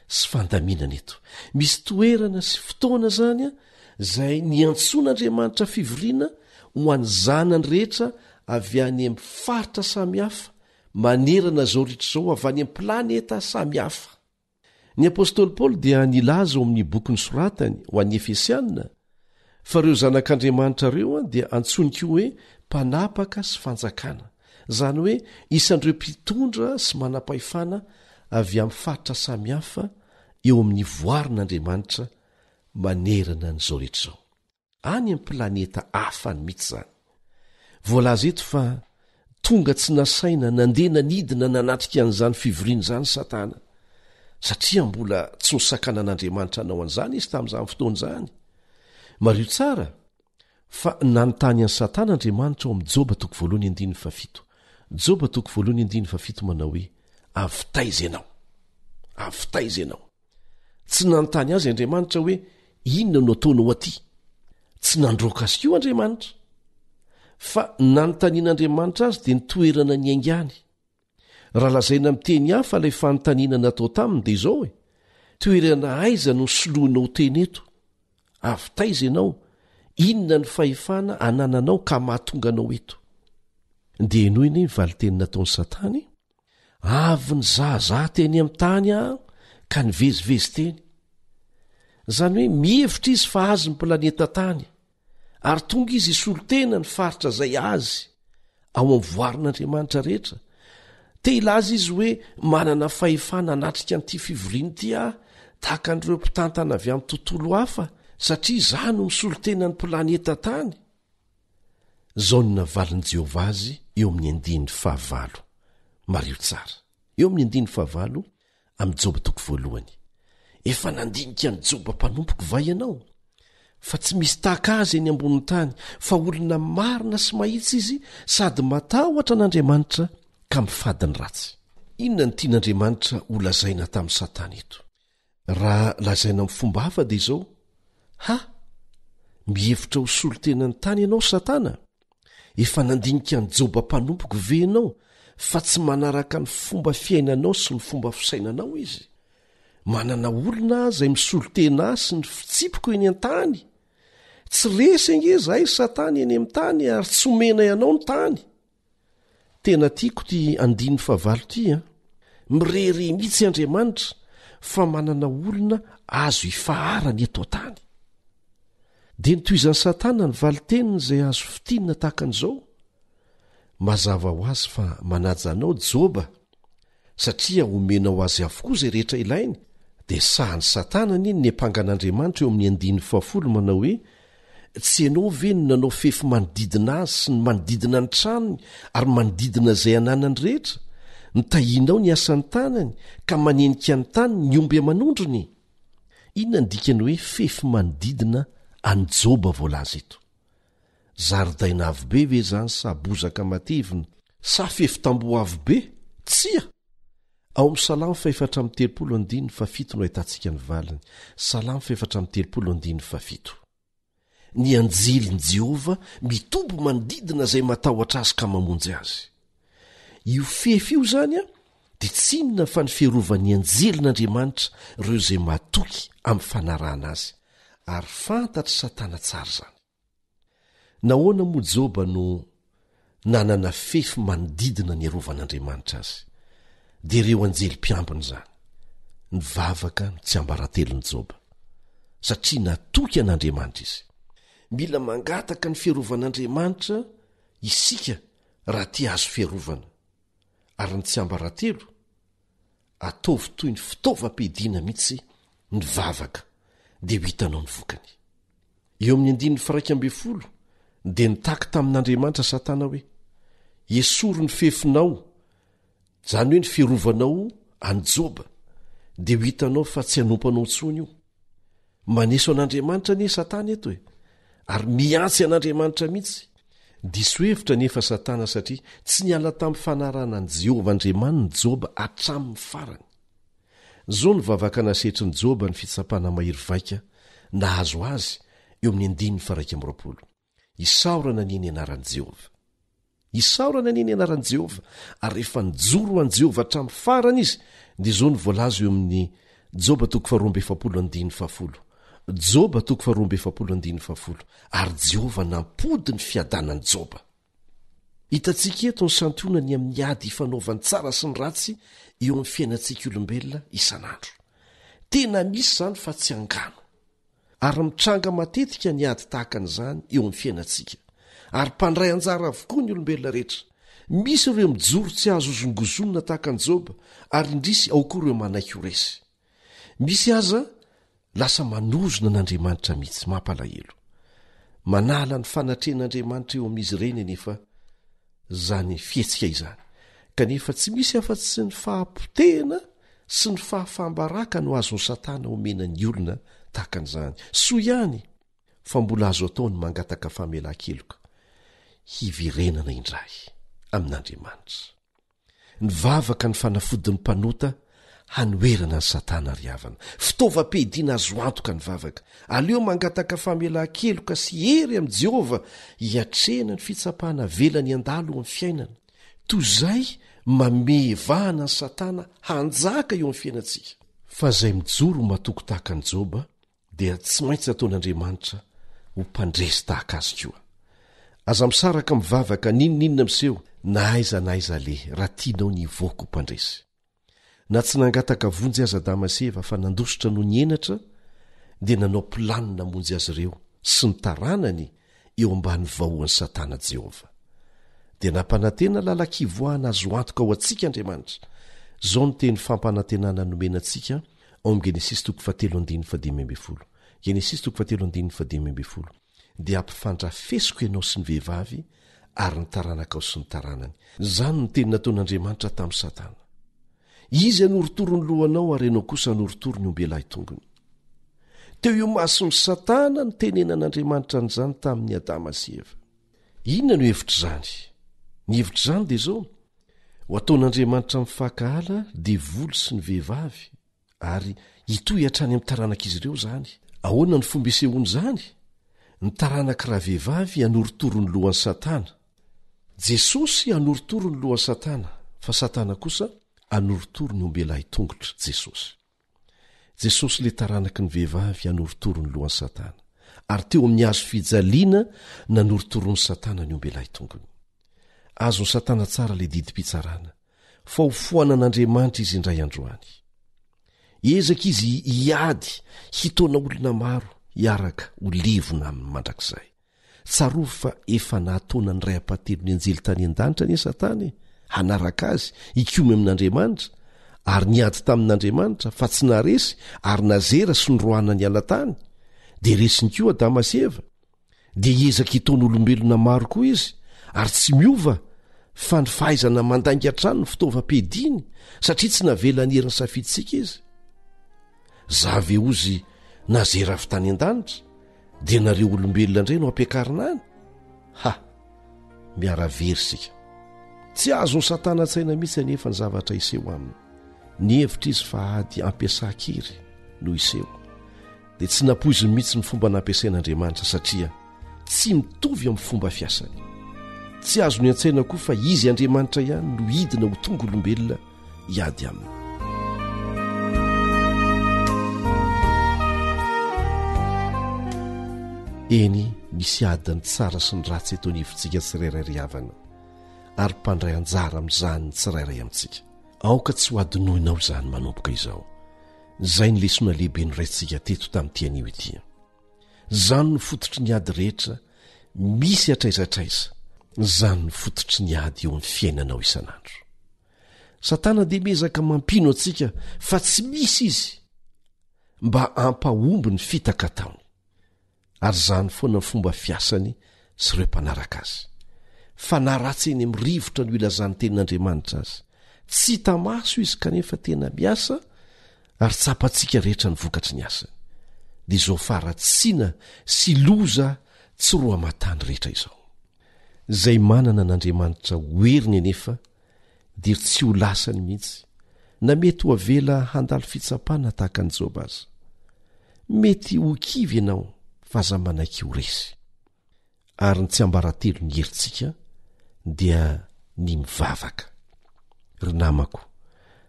sy fandaminana eto. Misy toerana sy fotoana izany izay niantsoan'Andriamanitra fivoriana ho an'ny zanany rehetra avy any amin'ny faritra samihafa manerana izao rehetra izao, avy any amin'ny planeta samihafa. Ny apostoly Paoly dia nilaza ao amin'ny boky nosoratany ho an'ny Efesiana fa ireo zanak'Andriamanitra ireo dia antsoiny koa hoe mpanapaka sy fanjakana, izany hoe isan'ireo mpitondra sy manam-pahefana avy amin'ny faritra samihafa eo amin'ny voarin'Andriamanitra manerana an'izao rehetra izao. Any amin'ny planeta hafa any mihitsy izany. Voalaza eto fa tonga tsy nasaina nandeha nanidina nanatrika an'izany fivoriana izany Satana, satria mbola tsy nosakanan'Andriamanitra hanao an'izany izy tamin'izany fotoana izany. Mariho tsara fa nanontany an'i Satana Andriamanitra ao amin'ny Joba toko voalohany andininy fahafito. Joba toko voalohany andininy fahafito manao hoe, Avy taiza ianao? Avy taiza ianao? Tsy nanontany azy Andriamanitra hoe inona no ataonao aty. Tsy nandroaka azy koa Andriamanitra. Fa nanontanian'Andriamanitra azy dia ny toerana niaingany. Raha lazaina amin'ny teny hafa ilay fanontaniana natao taminy dia izao e, toerana aiza no soloinao tena eto? Avy taiza ianao? Inona ny fahefana anananao ka mahatonga anao eto? Dia henoy anie ny valinteny nataon'i Satana e. Avy nizahazaha teny amin'ny tany aho ka nivezivezy teny. Izany hoe mihevitra izy fa azy ny planeta tany, ary tonga izy hisolo tena ny faritra izay azy ao amin'ny voarin'Andriamanitra rehetra. Te hilaza izy hoe manana fahefana hanatrika an'ity fivoriana ity aho, tahaka an'ireo mpitantana avy amin'ny tontolo hafa, satria izaho no misolo tena ny planeta tany. Izao no navalin'i Jehovah azy eo amin'ny andininy fahavalo. Mariho tsara. Eo amin'ny andininy fahavalo amin'ny Joba toko voalohany. Efa nandinika an'i Joba mpanompoko va ianao? Fa tsy misy tahaka azy eny ambonin'ny tany, fa olona marina sy mahitsy izy sady matahotra an'Andriamanitra ka mifady ny ratsy. Inona no tian'Andriamanitra holazaina tamin'i Satana eto? Raha lazaina amin'ny fomba hafa dia izao, Ha! Mihevitra ho solontenan'ny tany ianao, Satana? Efa nandinika an'i Joba mpanompoko ve ianao fa tsy manaraka ny fomba fiainanao sy ny fomba fisainanao izy? Manana olona aho izay misolo tena ahy sy ny fitsipiko eny an-tany. Tsy resy ange izahay, Satana, eny amin'ny tany ary tsy omenay anao ny tany. Tena tiako ity andininy fahavalo ity an! Mirehareha mihitsy Andriamanitra fa manana olona azo ifaharana eto an-tany. Dia notohizan'i Satana ny valin-teniny izay azo fintinina tahaka an'izao, Mazava ho azy fa manaja anao Joba, satria omenao azy avokoa izay rehetra ilainy, dia sahan'i Satana anie ny niampanga an'Andriamanitra eo amin'ny andininy fahafolo manao hoe, Tsy ianao ve no nanao fefy manodidina azy sy ny manodidina ny tranony ary manodidina izay ananany rehetra? Notahianao ny asan'ny tanany ka manenika ny tany ny omby aman'ondriny. Inona ny dikan'ny hoe fefy manodidina an'i Joba voalaza eto? Zaridaina avo be ve izany sa bozaka matevina sa fefy tamboho avo be? Tsia! Ao amin'ny Salamo fahefatra amby 30 andininy fahafito no ahitantsika ny valiny. Salamo fahefatra amby 30 andininy fahafito. Ny anjelin'i Jehovah mitombo manodidina izay matahotra azy ka mamonjy azy. Io fefy io izany dia tsy inona fa ny fiarovan'ny anjelin'Andriamanitra ireo izay matoky amin'ny fanarahana azy, ary fantatr'i Satana tsara izany. Nahoana moa Joba no nanana fefy manodidina niarovan'Andriamanitra azy? Dia ireo anjely mpiambina izany. Nivavaka ny tsiambaratelon'i Joba, satria natoky an'Andriamanitra izy. Mila mangataka ny fiarovan'Andriamanitra isika raha te hahazo fiarovana. Ary ny tsiambaratelo? Ataovy toy ny fitaovam-piadiana mihitsy ny vavaka dia ho hitanao ny vokany. Eo amin'ny andininy firaika ambin'ny folo dia nitaky tamin'Andriamanitra Satana hoe, Esory ny fefinao, izany hoe ny fiarovanao an'i Joba, dia ho hitanao fa tsy hanompo anao intsony io. Maneso an'Andriamanitra anie Satana eto e, ary mihantsy an'Andriamanitra mihitsy. Diso hevitra anefa Satana satria tsy niala tamin'ny fanarahana an'i Jehovah Andriamaniny Joba hatramin'ny farany. Izao no vavaka nasetrin'i Joba ny fitsapana mahery vaika nahazo azy eo amin'ny andininy faha-21, Isaorana anie ny anaran'i Jehovah. Isaorana anie ny anaran'i Jehovah. Ary rehefa nijoro ho an'i Jehovah hatramin'ny farany izy, dia izao no voalaza eo amin'ny Joba toko faharoa amby efapolo andininy fahafolo. Joba toko faharoa amby efapolo andininy fahafolo. Ary Jehovah nampody ny fiadanan'i Joba. Hitantsika eto ny santionany amin'ny ady ifanaovan'ny tsara sy ny ratsy eo amin'ny fiainantsika olombelona isan'andro. Tena misy izany fa tsy angano. Ary mitranga matetika ny ady tahaka an'izany eo amin'ny fiainantsika. Ary mpandray anjara avokoa ny olombelona rehetra. Misy ireo mijoro tsy azo hozongozonina tahaka an'i Joba, ary indrisy ao koa ireo manaiky ho resy. Misy aza lasa manozona an'Andriamanitra mihitsy, mampalahelo. Manala ny fanatrehan'Andriamanitra eo amin'izy ireny anefa izany fihetsika izany. Kanefa tsy misy afa-tsy ny fahapotehana sy ny fahafaham-baraka no azon'i Satana omena ny olona tahaka an'izany. Soa ihany fa mbola azo atao ny mangataka famelan-keloka hiverenana indray amin'Andriamanitra. Ny vavaka ny fanafodin'ny mpanota hanoherana an'i Satana ry havana. Fitaovam-piadiana azo antoka ny vavaka. Aleo mangataka famelan-keloka sy hery amin'i Jehovah hiatrehana ny fitsapana avelany handalo eo amin'ny fiainana, toy izay mamehy vahana an'i Satana hanjaka eo amin'ny fiainantsika. Fa izay mijoro ho matoky tahaka an'i Joba dia tsy maintsy ataon'Andriamanitra ho mpandresy tahaka azy koa. Aza misaraka mivavaka n'inon'inona miseho na aiza na aiza aleha raha tianao ny hivoaka ho mpandresy. Na tsy nangataka vonjy aza Adama sy Eva fa nandositra noho ny henatra dia nanao planina namonjy azy ireo sy ny taranany eo ambany vahoan'i Satana Jehovah. Dia nampanantena lalan-kivoahana azo antoka ho antsika Andriamanitra. Izao no teny fampanantenana nomena antsika ao amin'ny Genesisy toko fahatelo andininy fahadimy ambin'ny folo. Genesisy toko fahatelo andininy fahadimy ambin'ny folo. Dia hampifandrafesiko ianao sy ny vehivavy ary ny taranakao sy ny taranany. Izany no teny nataon'Andriamanitra tamin'i Satana. Izy hanorotoro ny lohanao ary ianao kosa hanorotoro ny ombelahy tongony. Teo imason'i Satana no tenenan'Andriamanitra an'izany tamin'i Adama sy Eva. Inona no hevitr'izany? Ny hevitr'izany dia izao, ho ataon'Andriamanitra mifankahala devoly sy ny vehivavy ary hitohy hatrany amin'ny taranak'izy ireo izany. Ahoana ny fomba isehoan'izany? Ny taranaky ravehivavy hanorotoro ny lohan'i Satana. Jesosy hanorotoro ny lohan'i Satana, fa Satana kosa hanorotoro ny ombelahy tongotra, Jesosy. Jesosy ilay taranaky ny vehivavy hanorotoro ny lohan'i Satana, ary teo amin'ny hazo fijaliana nanorotoroan'i Satana ny ombelahy tongony. Azon'i Satana tsara ilay didim-pitsarana. fa ho foanan'Andriamanitra izy indray andro any. Hiezaka izy hiady hitaona olona maro hiaraka ho levona aminy mandrakizay. Tsarovy fa efa nahataona ny ray ampahatelon'ny anjely tany an-danitra anie Satana e, hanaraka azy, hikomy amin'Andriamanitra, ary niady tamin'Andriamanitra fa tsy naharesy ary nazera sy noroahana niala tany. Dia resiny koa Adama sy Eva. dia hiezaka hitaona olombelona maro koa izy ary tsy miova fa ny fahaizana mandainga hatrany ny fitaovam-piadiany satria tsy navelany herin'ny safidintsika izy. Za ve ozy nazera avy tany an-danitra dia nareo olombelona indray no ampiakarina any? Ha! Miara-very isika. Tsy azon'i Satana an-tsaina mihitsy anefa ny zavatra hiseho aminy. Nihevitra izy fa ady ampiasan-kery no hiseho. dia tsy nampoiziny mihitsy ny fomba nampiasain'Andriamanitra satria tsy mitovy amin'ny fomba fiasany. Tsy azony an-tsaina koa fa izy Andriamanitra ihany no hidina ho tonga olombelona hiady aminy. Eny, misy ady ny tsara sy ny ratsy eto anivontsika tsirairay ry havana, ary mpandray anjara amin'izany ny tsirairay amintsika. Aoka tsy ho adinoinao izany manomboka izao. Izay ny lesona lehibe noraintsika teto tamin'ity anio ity. Izany no fototry ny ady rehetra misy hatraiza hatraiza. Izany no fototry ny ady eo amin'ny fiainanao isan'andro. Satana dia miezaka mampino antsika fa tsy misy izy mba hampahomby ny fitaka ataony. Ary izany foana ny fomba fiasany sy ireo mpanaraka azy. Fanahy ratsy eny amin'ny rivotra no ilazan'ny tenin'Andriamanitra azy. Tsy hita maso izy kanefa tena miasa ary tsapantsika rehetra ny vokatry ny asany. Dia izao faharatsiana sy loza tsy roa aman-tany rehetra izao. Izay manana an'Andriamanitra ho heriny anefa dia tsy ho lasany mihitsy, na mety ho avela handalo fitsapana tahaka an'i Joba aza. Mety ho kivy ianao fa aza manaiky ho resy. Ary ny tsiambaratelon'ny herintsika dia ny mivavaka. Ry namako,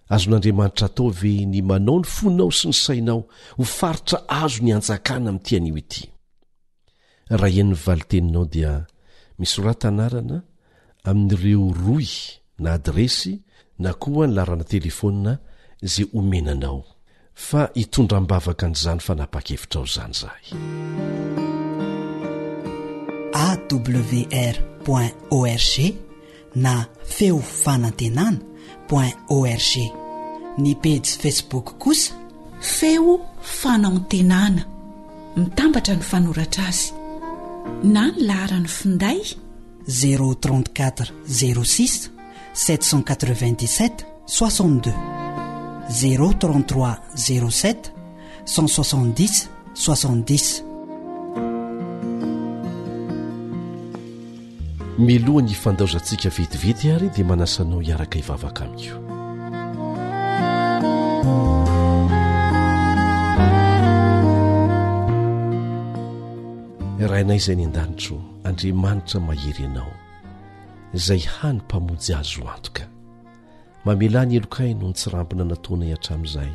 azon'Andriamanitra atao ve ny manao ny fonao sy ny sainao ho faritra azony hanjakana amin'ity anio ity? Raha eny ny valin-teninao dia misorata anarana amin'ireo rohy na adiresy na koa ny laharana telefaonina izay omena anao fa hitondra am-bavaka an'izany fanapahan-kevitrao izany izahay. Awr point org na feo fanantenana point org. Ny pejy Facebook kosa. Feo fanantenana. Mitambatra ny fanoratra azy. Na ny laharan'ny finday. 034 06 797 62 033 07 170 70. Mialoha ny hifandaozantsika vetivety ary dia manasa anao hiaraka hivavaka amiko. Rainay izay any an-danitro, Andriamanitra mahery Ianao, izay hany Mpamonjy azo antoka. Mamelà ny helokay noho ny tsirambina nataonay hatramin'izay,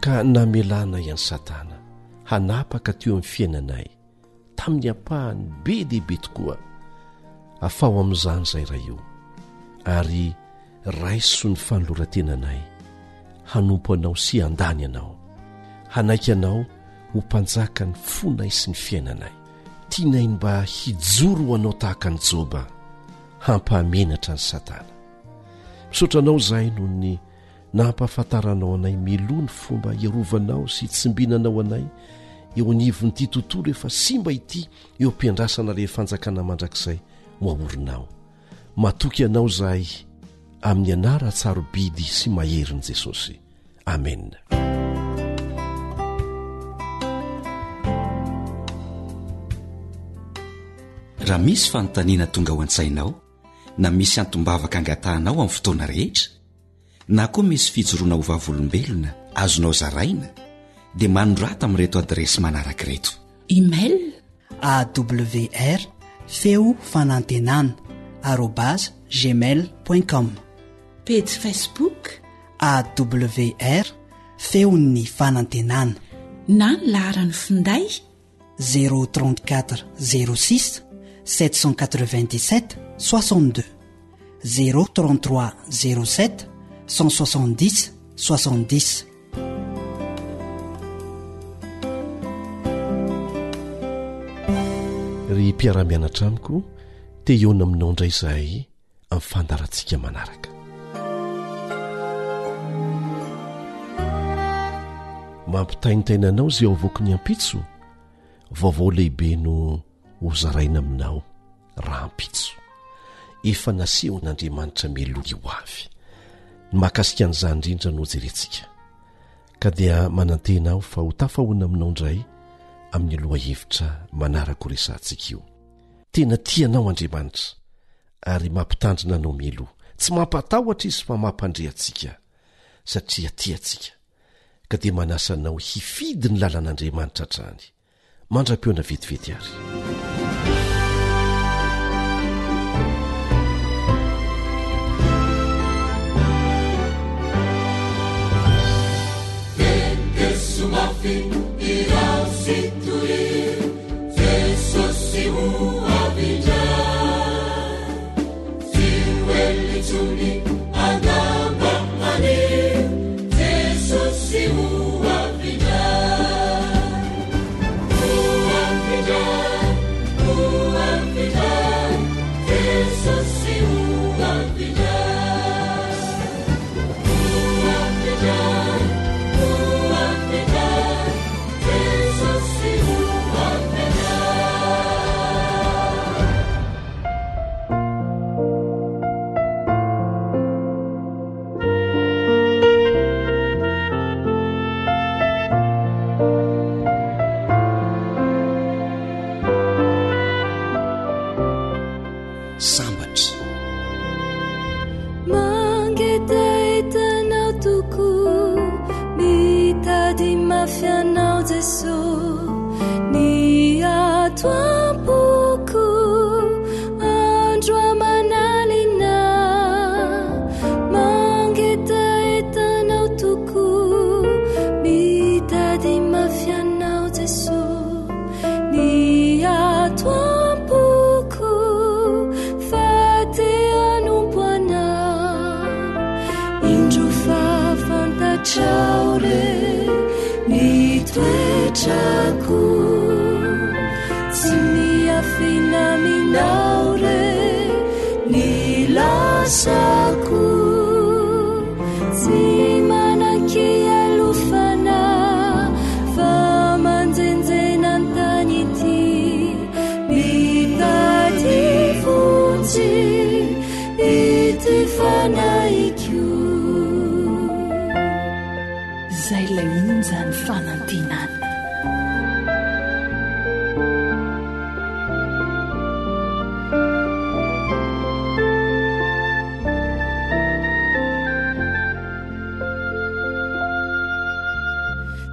ka namelanay an'i Satana hanapaka teo amin'ny fiainanay. tamin'ny ampahany be dia be tokoa. Afaho amin'izany izay Ray o, ary raiso ny fanoloran-tenanay hanompo Anao sy handany Anao, hanaiky Anao ho Mpanjakan'ny fonay sy ny fiainanay. Tianay ny mba hijoro ho Anao tahaka an'i Joba, hampahamenatra an'i Satana. Misaotra Anao izahay noho ny nampahafantaranao anay mialoha ny fomba hiarovanao sy hitsimbinanao anay eo anivon'ity tontolo efa simba ity eo am-piandrasana ilay fanjakana mandrakizay ho aorinao. Matoky anao izahay amin'ny anaran-tsarobidy sy maherin'i Jesosy. Amena. Raha misy fanontaniana tonga ao an-tsainao na misy antom-bavaka angatahanao amin'ny fotoana rehetra, na koa misy fijoroana ho vavolombelona azonao zaraina dia manorata amin'ireto adiresy manaraka ireto. Email. Awr feo fanantenana arobase gmail point com. Pejy Facebook. AWR feon'ny fanantenana. Na ny laharan'ny finday. 034 06 797 62 033 07 170 70. Ry mpiara-mianatra amiko, te hihaona aminao indray izahay amin'ny fandaharantsika manaraka. Mampitaintaina anao izay avoaky ny ampitso? Vaovao lehibe no hozaraina aminao rahampitso. Efa nasehon'Andriamanitra mialoha ny ho avy. Ny mahakasika an'izany indrindra no hojerentsika. Ka dia manantena aho fa ho tafahoana aminao indray amin'ny lohahevitra manaraka horesahantsika io. Tena tia anao Andriamanitra ary mampitandrina anao mialoha. Tsy mampatahotra izy fa mampandre antsika satria tia antsika. Ka dia manasa anao hifidy ny lalan'Andriamanitra hatrany. Mandra-pihaona vetivety ary. Sambatra. Mangetaheta anao tokoa, mitady mafy anao Jesoa, ny ato am-poko andro aman'alina. Mangetaheta anao tokoa, mitady mafy anao Jesoa, ny ato am-poko fa te hanompo anao. Indro fa fantatrao re ny toetrako, tsy miafina aminao re ny lasako, tsy manan-kialofana fa manjenjena an-tany ity, mitady vonjy ity fanahiko. Zay ilay onjan'ny fanantenana.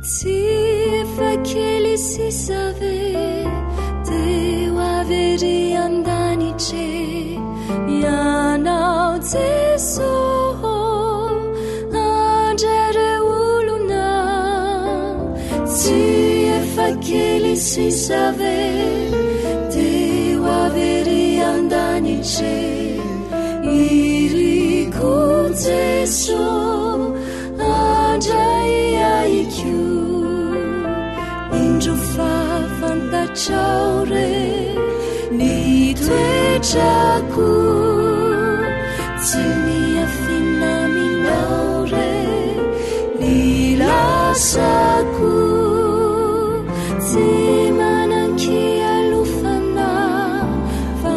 Tsy efa kely sisa ve dia ho avy ery an-danitra e? Ianao Jeso ô, handray ireo olona. Tsy efa kely sisa ve dia ho avy ery an-danitra. an-danitra e. Iriko Jeso handray ahiko. Indro fa fantatrao re ny toetrako. Tsy miafina aminao re ny lasako. Tsy manan-kialofana fa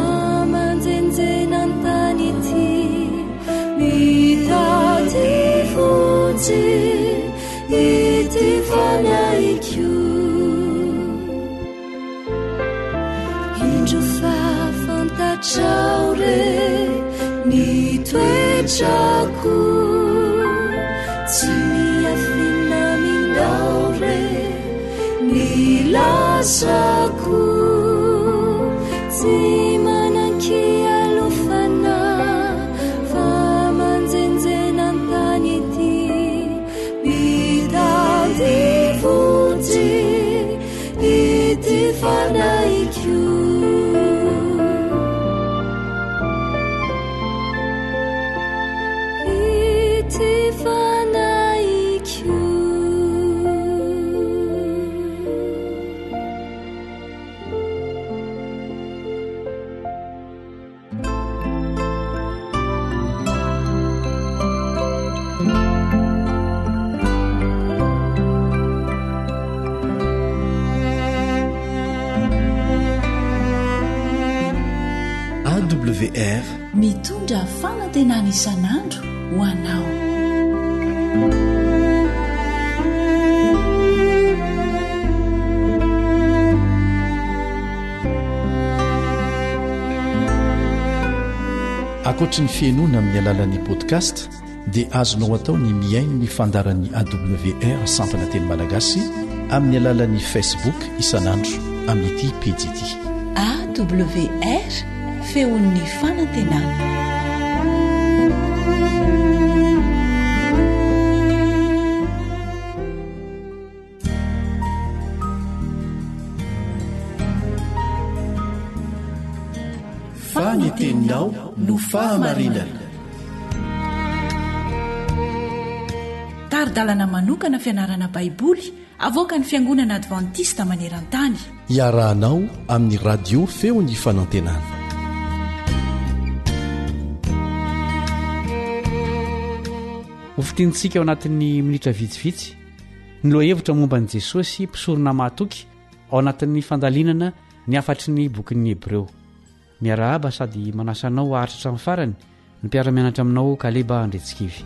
manjenjena an-tany ity. Mitady vonjy ity fanahiko. Indro fa fantatrao re ny toetrako. Tsy miafina aminao re ny lasako. Tsy manan-kialofana fa manjenjena an-tany ety. Mitady vonjy ity fanahiko. Ity fanahiko. AWR Mitondra fanantenana isan'andro ho anao. Ankoatry ny fihainoana amin'ny alalan'ny podcast dia azonao atao ny mihaino ny fandaharan'ny AWR sampana teny malagasy amin'ny alalan'ny Facebook isan'andro amin'ity pejy ity. AWR, feon'ny fanantenana. Fa ny teninao no fahamarinana. Tari-dalana manokana fianarana Baiboly avoakan'ny Fiangonana Advantista maneran-tany. Iarahanao amin'ny Radio Feon'ny Fanantenana. Ho fintinintsika ao anatin'ny minitra vitsivitsy ny lohahevitra momba an'i Jesosy mpisorona mahatoky ao anatin'ny fandalinana ny hafatry ny bokin'ny Hebreo. Miarahaba sady manasa anao haharitra hatramin'ny farany ny mpiara-mianatra aminao Kaleba Andretsikivy.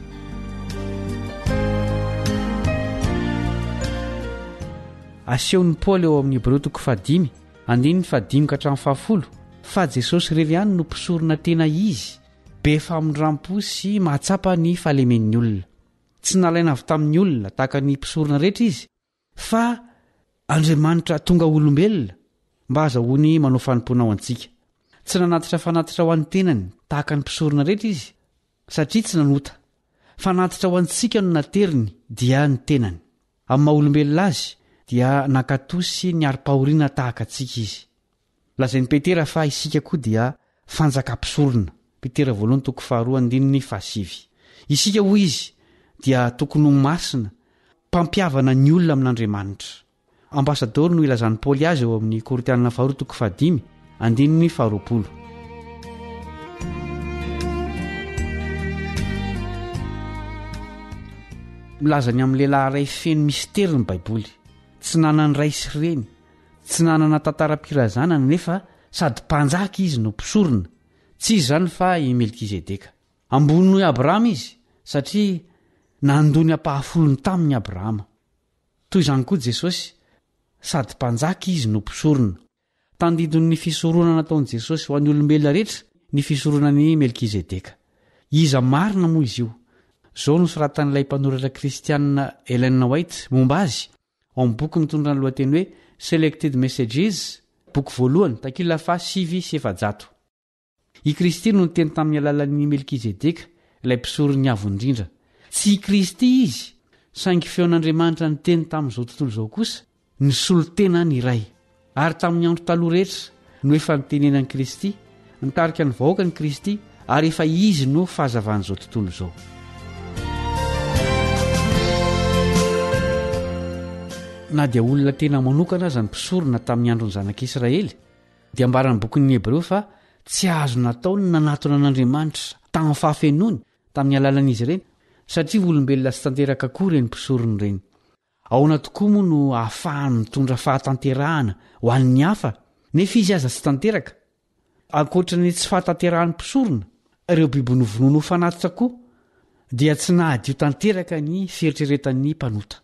Asehon'i Paoly ao amin'ny Hebreo toko fahadimy, andininy fahadimy ka hatramin'ny fahafolo, fa Jesosy irery ihany no mpisorona tena izy, be famindram-po sy mahatsapa ny fahalemen'ny olona. Tsy nalaina avy tamin'ny olona tahaka ny mpisorona rehetra izy, fa Andriamanitra tonga olombelona mba hahazahoany manao fanompoana ho antsika. Tsy nanatitra fanatitra ho an'ny tenany tahaka ny mpisorona rehetra izy, satria tsy nanota. Fanatitra ho antsika no nateriny, dia ny tenany. Amin'ny maha olombelona azy, dia nankatò sy niari-pahoriana tahaka antsika izy. Lazain'i Petera fa isika koa dia fanjakam-pisorona, Petera voalohany toko faharoa andininy fahasivy. Isika, hoy izy, dia tokony ho masina, mpampihavana ny olona amin'Andriamanitra. Ambasadaoro no ilazan'i Paoly azy ao amin'ny Korintianina faharoa toko fahadimy andininy faharoapolo. Milaza ny amin'ny lehilahy iray feno mistery ny Baiboly. Tsy nanan-dray sy reny, Tsy nanana tantaram-pirazanana nefa sady mpanjaka izy no mpisorona. Tsy iza izany fa i Melkizedeka. Ambony noho i Abrahama izy, satria nandoa ny ampahafolony taminy Abrahama. Toy izany koa Jesosy, sady mpanjaka izy no mpisorona. Tandindon'ny fisoronana nataon'i Jesosy ho an'ny olombelona rehetra ny fisoronan'i Melkizedeka. Iza marina moa izy io? Izao no soratan'ilay mpanoratra kristianina Ellen White momba azy, Ao amin'ny boky mitondra ny lohateny hoe Selected Messages, boky voalohany, takila faha 409. I Kristy no niteny tamin'ny alalan'i Melkizedeka, ilay mpisoron'ny Avo Indrindra. Tsy i Kristy izy, saingy feon'Andriamanitra niteny tamin'izao tontolo izao kosa, nisolo tena ny Ray. Ary tamin'ny andro taloha rehetra no efa nitenenan'i Kristy, Nitarika ny vahoakany Kristy ary efa Izy no fahazavan'izao tontolo izao. Na dia olona tena manokana aza ny mpisorona tamin'ny andron'ny zanak'Israely, dia ambaran'ny bokin'ny Hebreo fa tsy azo natao ny nanatona an'Andriamanitra tamin'ny fahafenoany tamin'ny alalan'izy ireny, satria olombelona tsy tanteraka koa ireny mpisorona ireny. Ahoana tokoa moa no ahafahany mitondra fahatanterahana ho an'ny hafa, nefa izy aza tsy tanteraka? Ankoatra ny tsy fahatanterahan'ny mpisorona, ireo biby novonoina ho fanatitra koa dia tsy nahadio tanteraka ny fieritreretan'ny mpanota.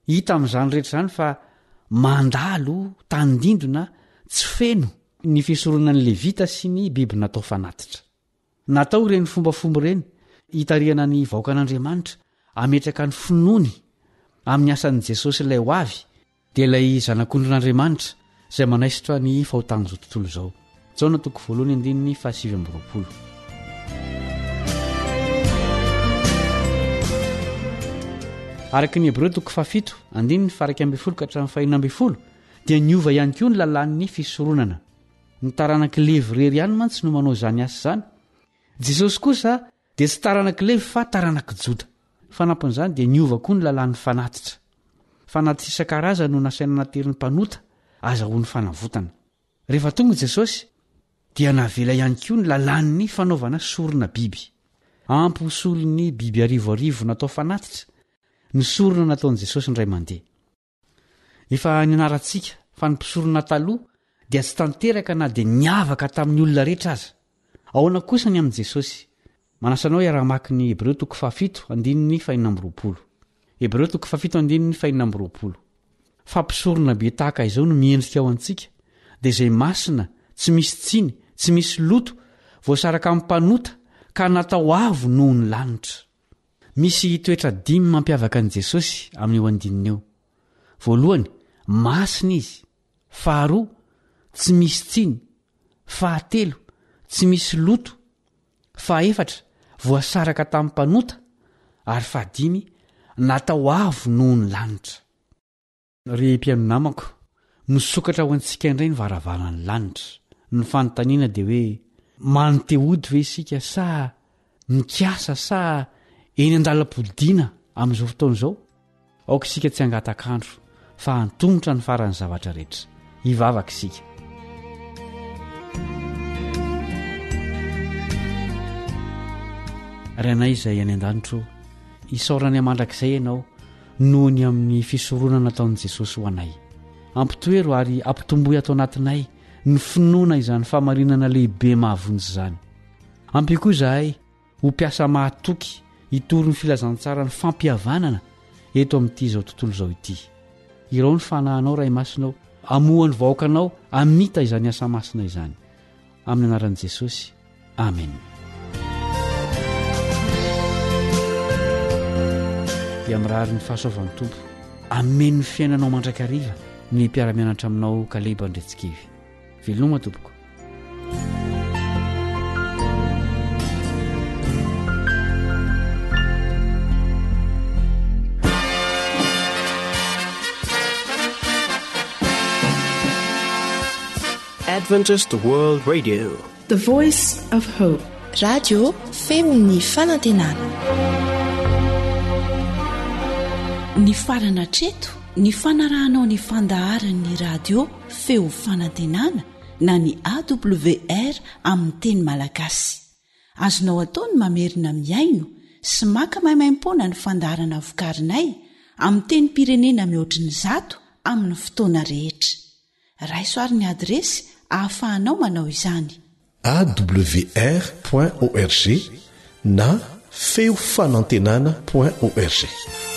Hita amin'izany rehetra izany fa mandalo tandindona tsy feno ny fisoronan'ny Levita sy ny biby natao fanatitra. Natao ireny fombafomba ireny hitarihana ny vahoakan'Andriamanitra hametraka ny finoany amin'ny asan'i Jesosy ilay ho avy, dia ilay Zanak'ondrin'Andriamanitra izay manaisotra ny fahotan'izao tontolo izao. Jaona toko voalohany andininy fahasivy amby 20. Araka ny Hebreo toko fahafito andininy faha 11 ka hatramin'ny fahenina 16 dia niova ihany koa ny lalàn'ny fisoronana. Ny taranak'i Levy irery ihany mantsy no manao izany asa izany. Jesosy kosa dia tsy taranak'i Levy fa taranak'i Joda. Fanampin'izany dia niova koa ny lalàn'ny fanatitra. Fanatitra isan-karazany no nasaina naterin'ny mpanota azahoany fanavotana. Rehefa tonga i Jesosy dia navela ihany koa ny lalàn'ny fanaovana sorona biby. Ampy ho solon'ny biby arivoarivo natao fanatitra ny sorona nataon'i Jesosy indray mandeha. Efa nianarantsika fa ny mpisorona taloha dia tsy tanteraka na dia niavaka tamin'ny olona rehetra aza. Ahoana kosa ny amin'i Jesosy? Manasa anao hiara-hamaky ny Hebreo toko fahafito andininy fahenina amby 20. Hebreo toko fahafito andininy fahenina amby 20. Fa mpisorona be tahaka izao no miendrika ho antsika, dia izay masina, tsy misy tsiny, tsy misy loto, voasaraka amin'ny mpanota, ka natao avo noho ny lanitra. Misy toetra dimy mampiavaka an'i Jesosy amin'io andininy io. Voalohany, masina izy. Faharoa, tsy misy tsiny. Fahatelo, tsy misy loto. Fahaefatra, voasaraka tamin'ny mpanota. Ary fahadimy, natao avo noho ny lanitra. Ry mpihaino namako, misokatra ho antsika indray ny varavaran'ny lanitra. Ny fanontaniana dia hoe, manin-te-hody ve isika sa mikasa sa eny an-dalam-podiana amin'izao fotoana izao? Aoka isika tsy hangatak'andro fa hantomotra ny faran'ny zavatra rehetra. Hivavaka isika. Ry Anay izay any an-danitra ô, isaoranay mandrakizay Ianao noho ny amin'ny fisoronana nataon'i Jesosy ho anay. Ampitoero ary ampitomboy ato anatinay ny finoana izany fahamarinana lehibe mahavonjy izany. Ampio koa izahay ho mpiasa mahatoky hitory ny filazantsaran'ny fampihavanana eto amin'ity izao tontolo izao ity. Irao ny fanahinao Ray Masina ô, hamoha ny vahoakanao hamita izany asa masina izany. Amin'ny anaran'i Jesosy. Amen. Dia mirary ny fahasoavan'ny Tompo. Amen ny fiainanao mandrakariva ny mpiara-mianatra aminao Kaleba Andretsikivy. Veloma tompoko. Adventist World Radio. The Voice of Hope. Radio feon'ny fanantenana. Nifarana hatreto ny fanarahanao ny fandaharan'ny radio feo fanantenana na ny AWR amin'ny teny malagasy. Azonao atao ny mamerina mihaino sy maka maimaimpoana ny fandaharana vokarinay amin'ny tenim-pirenena mihoatry ny zato amin'ny fotoana rehetra. Raiso ary ny adiresy ahafahanao manao izany. Awr point org na feo fanantenana point org.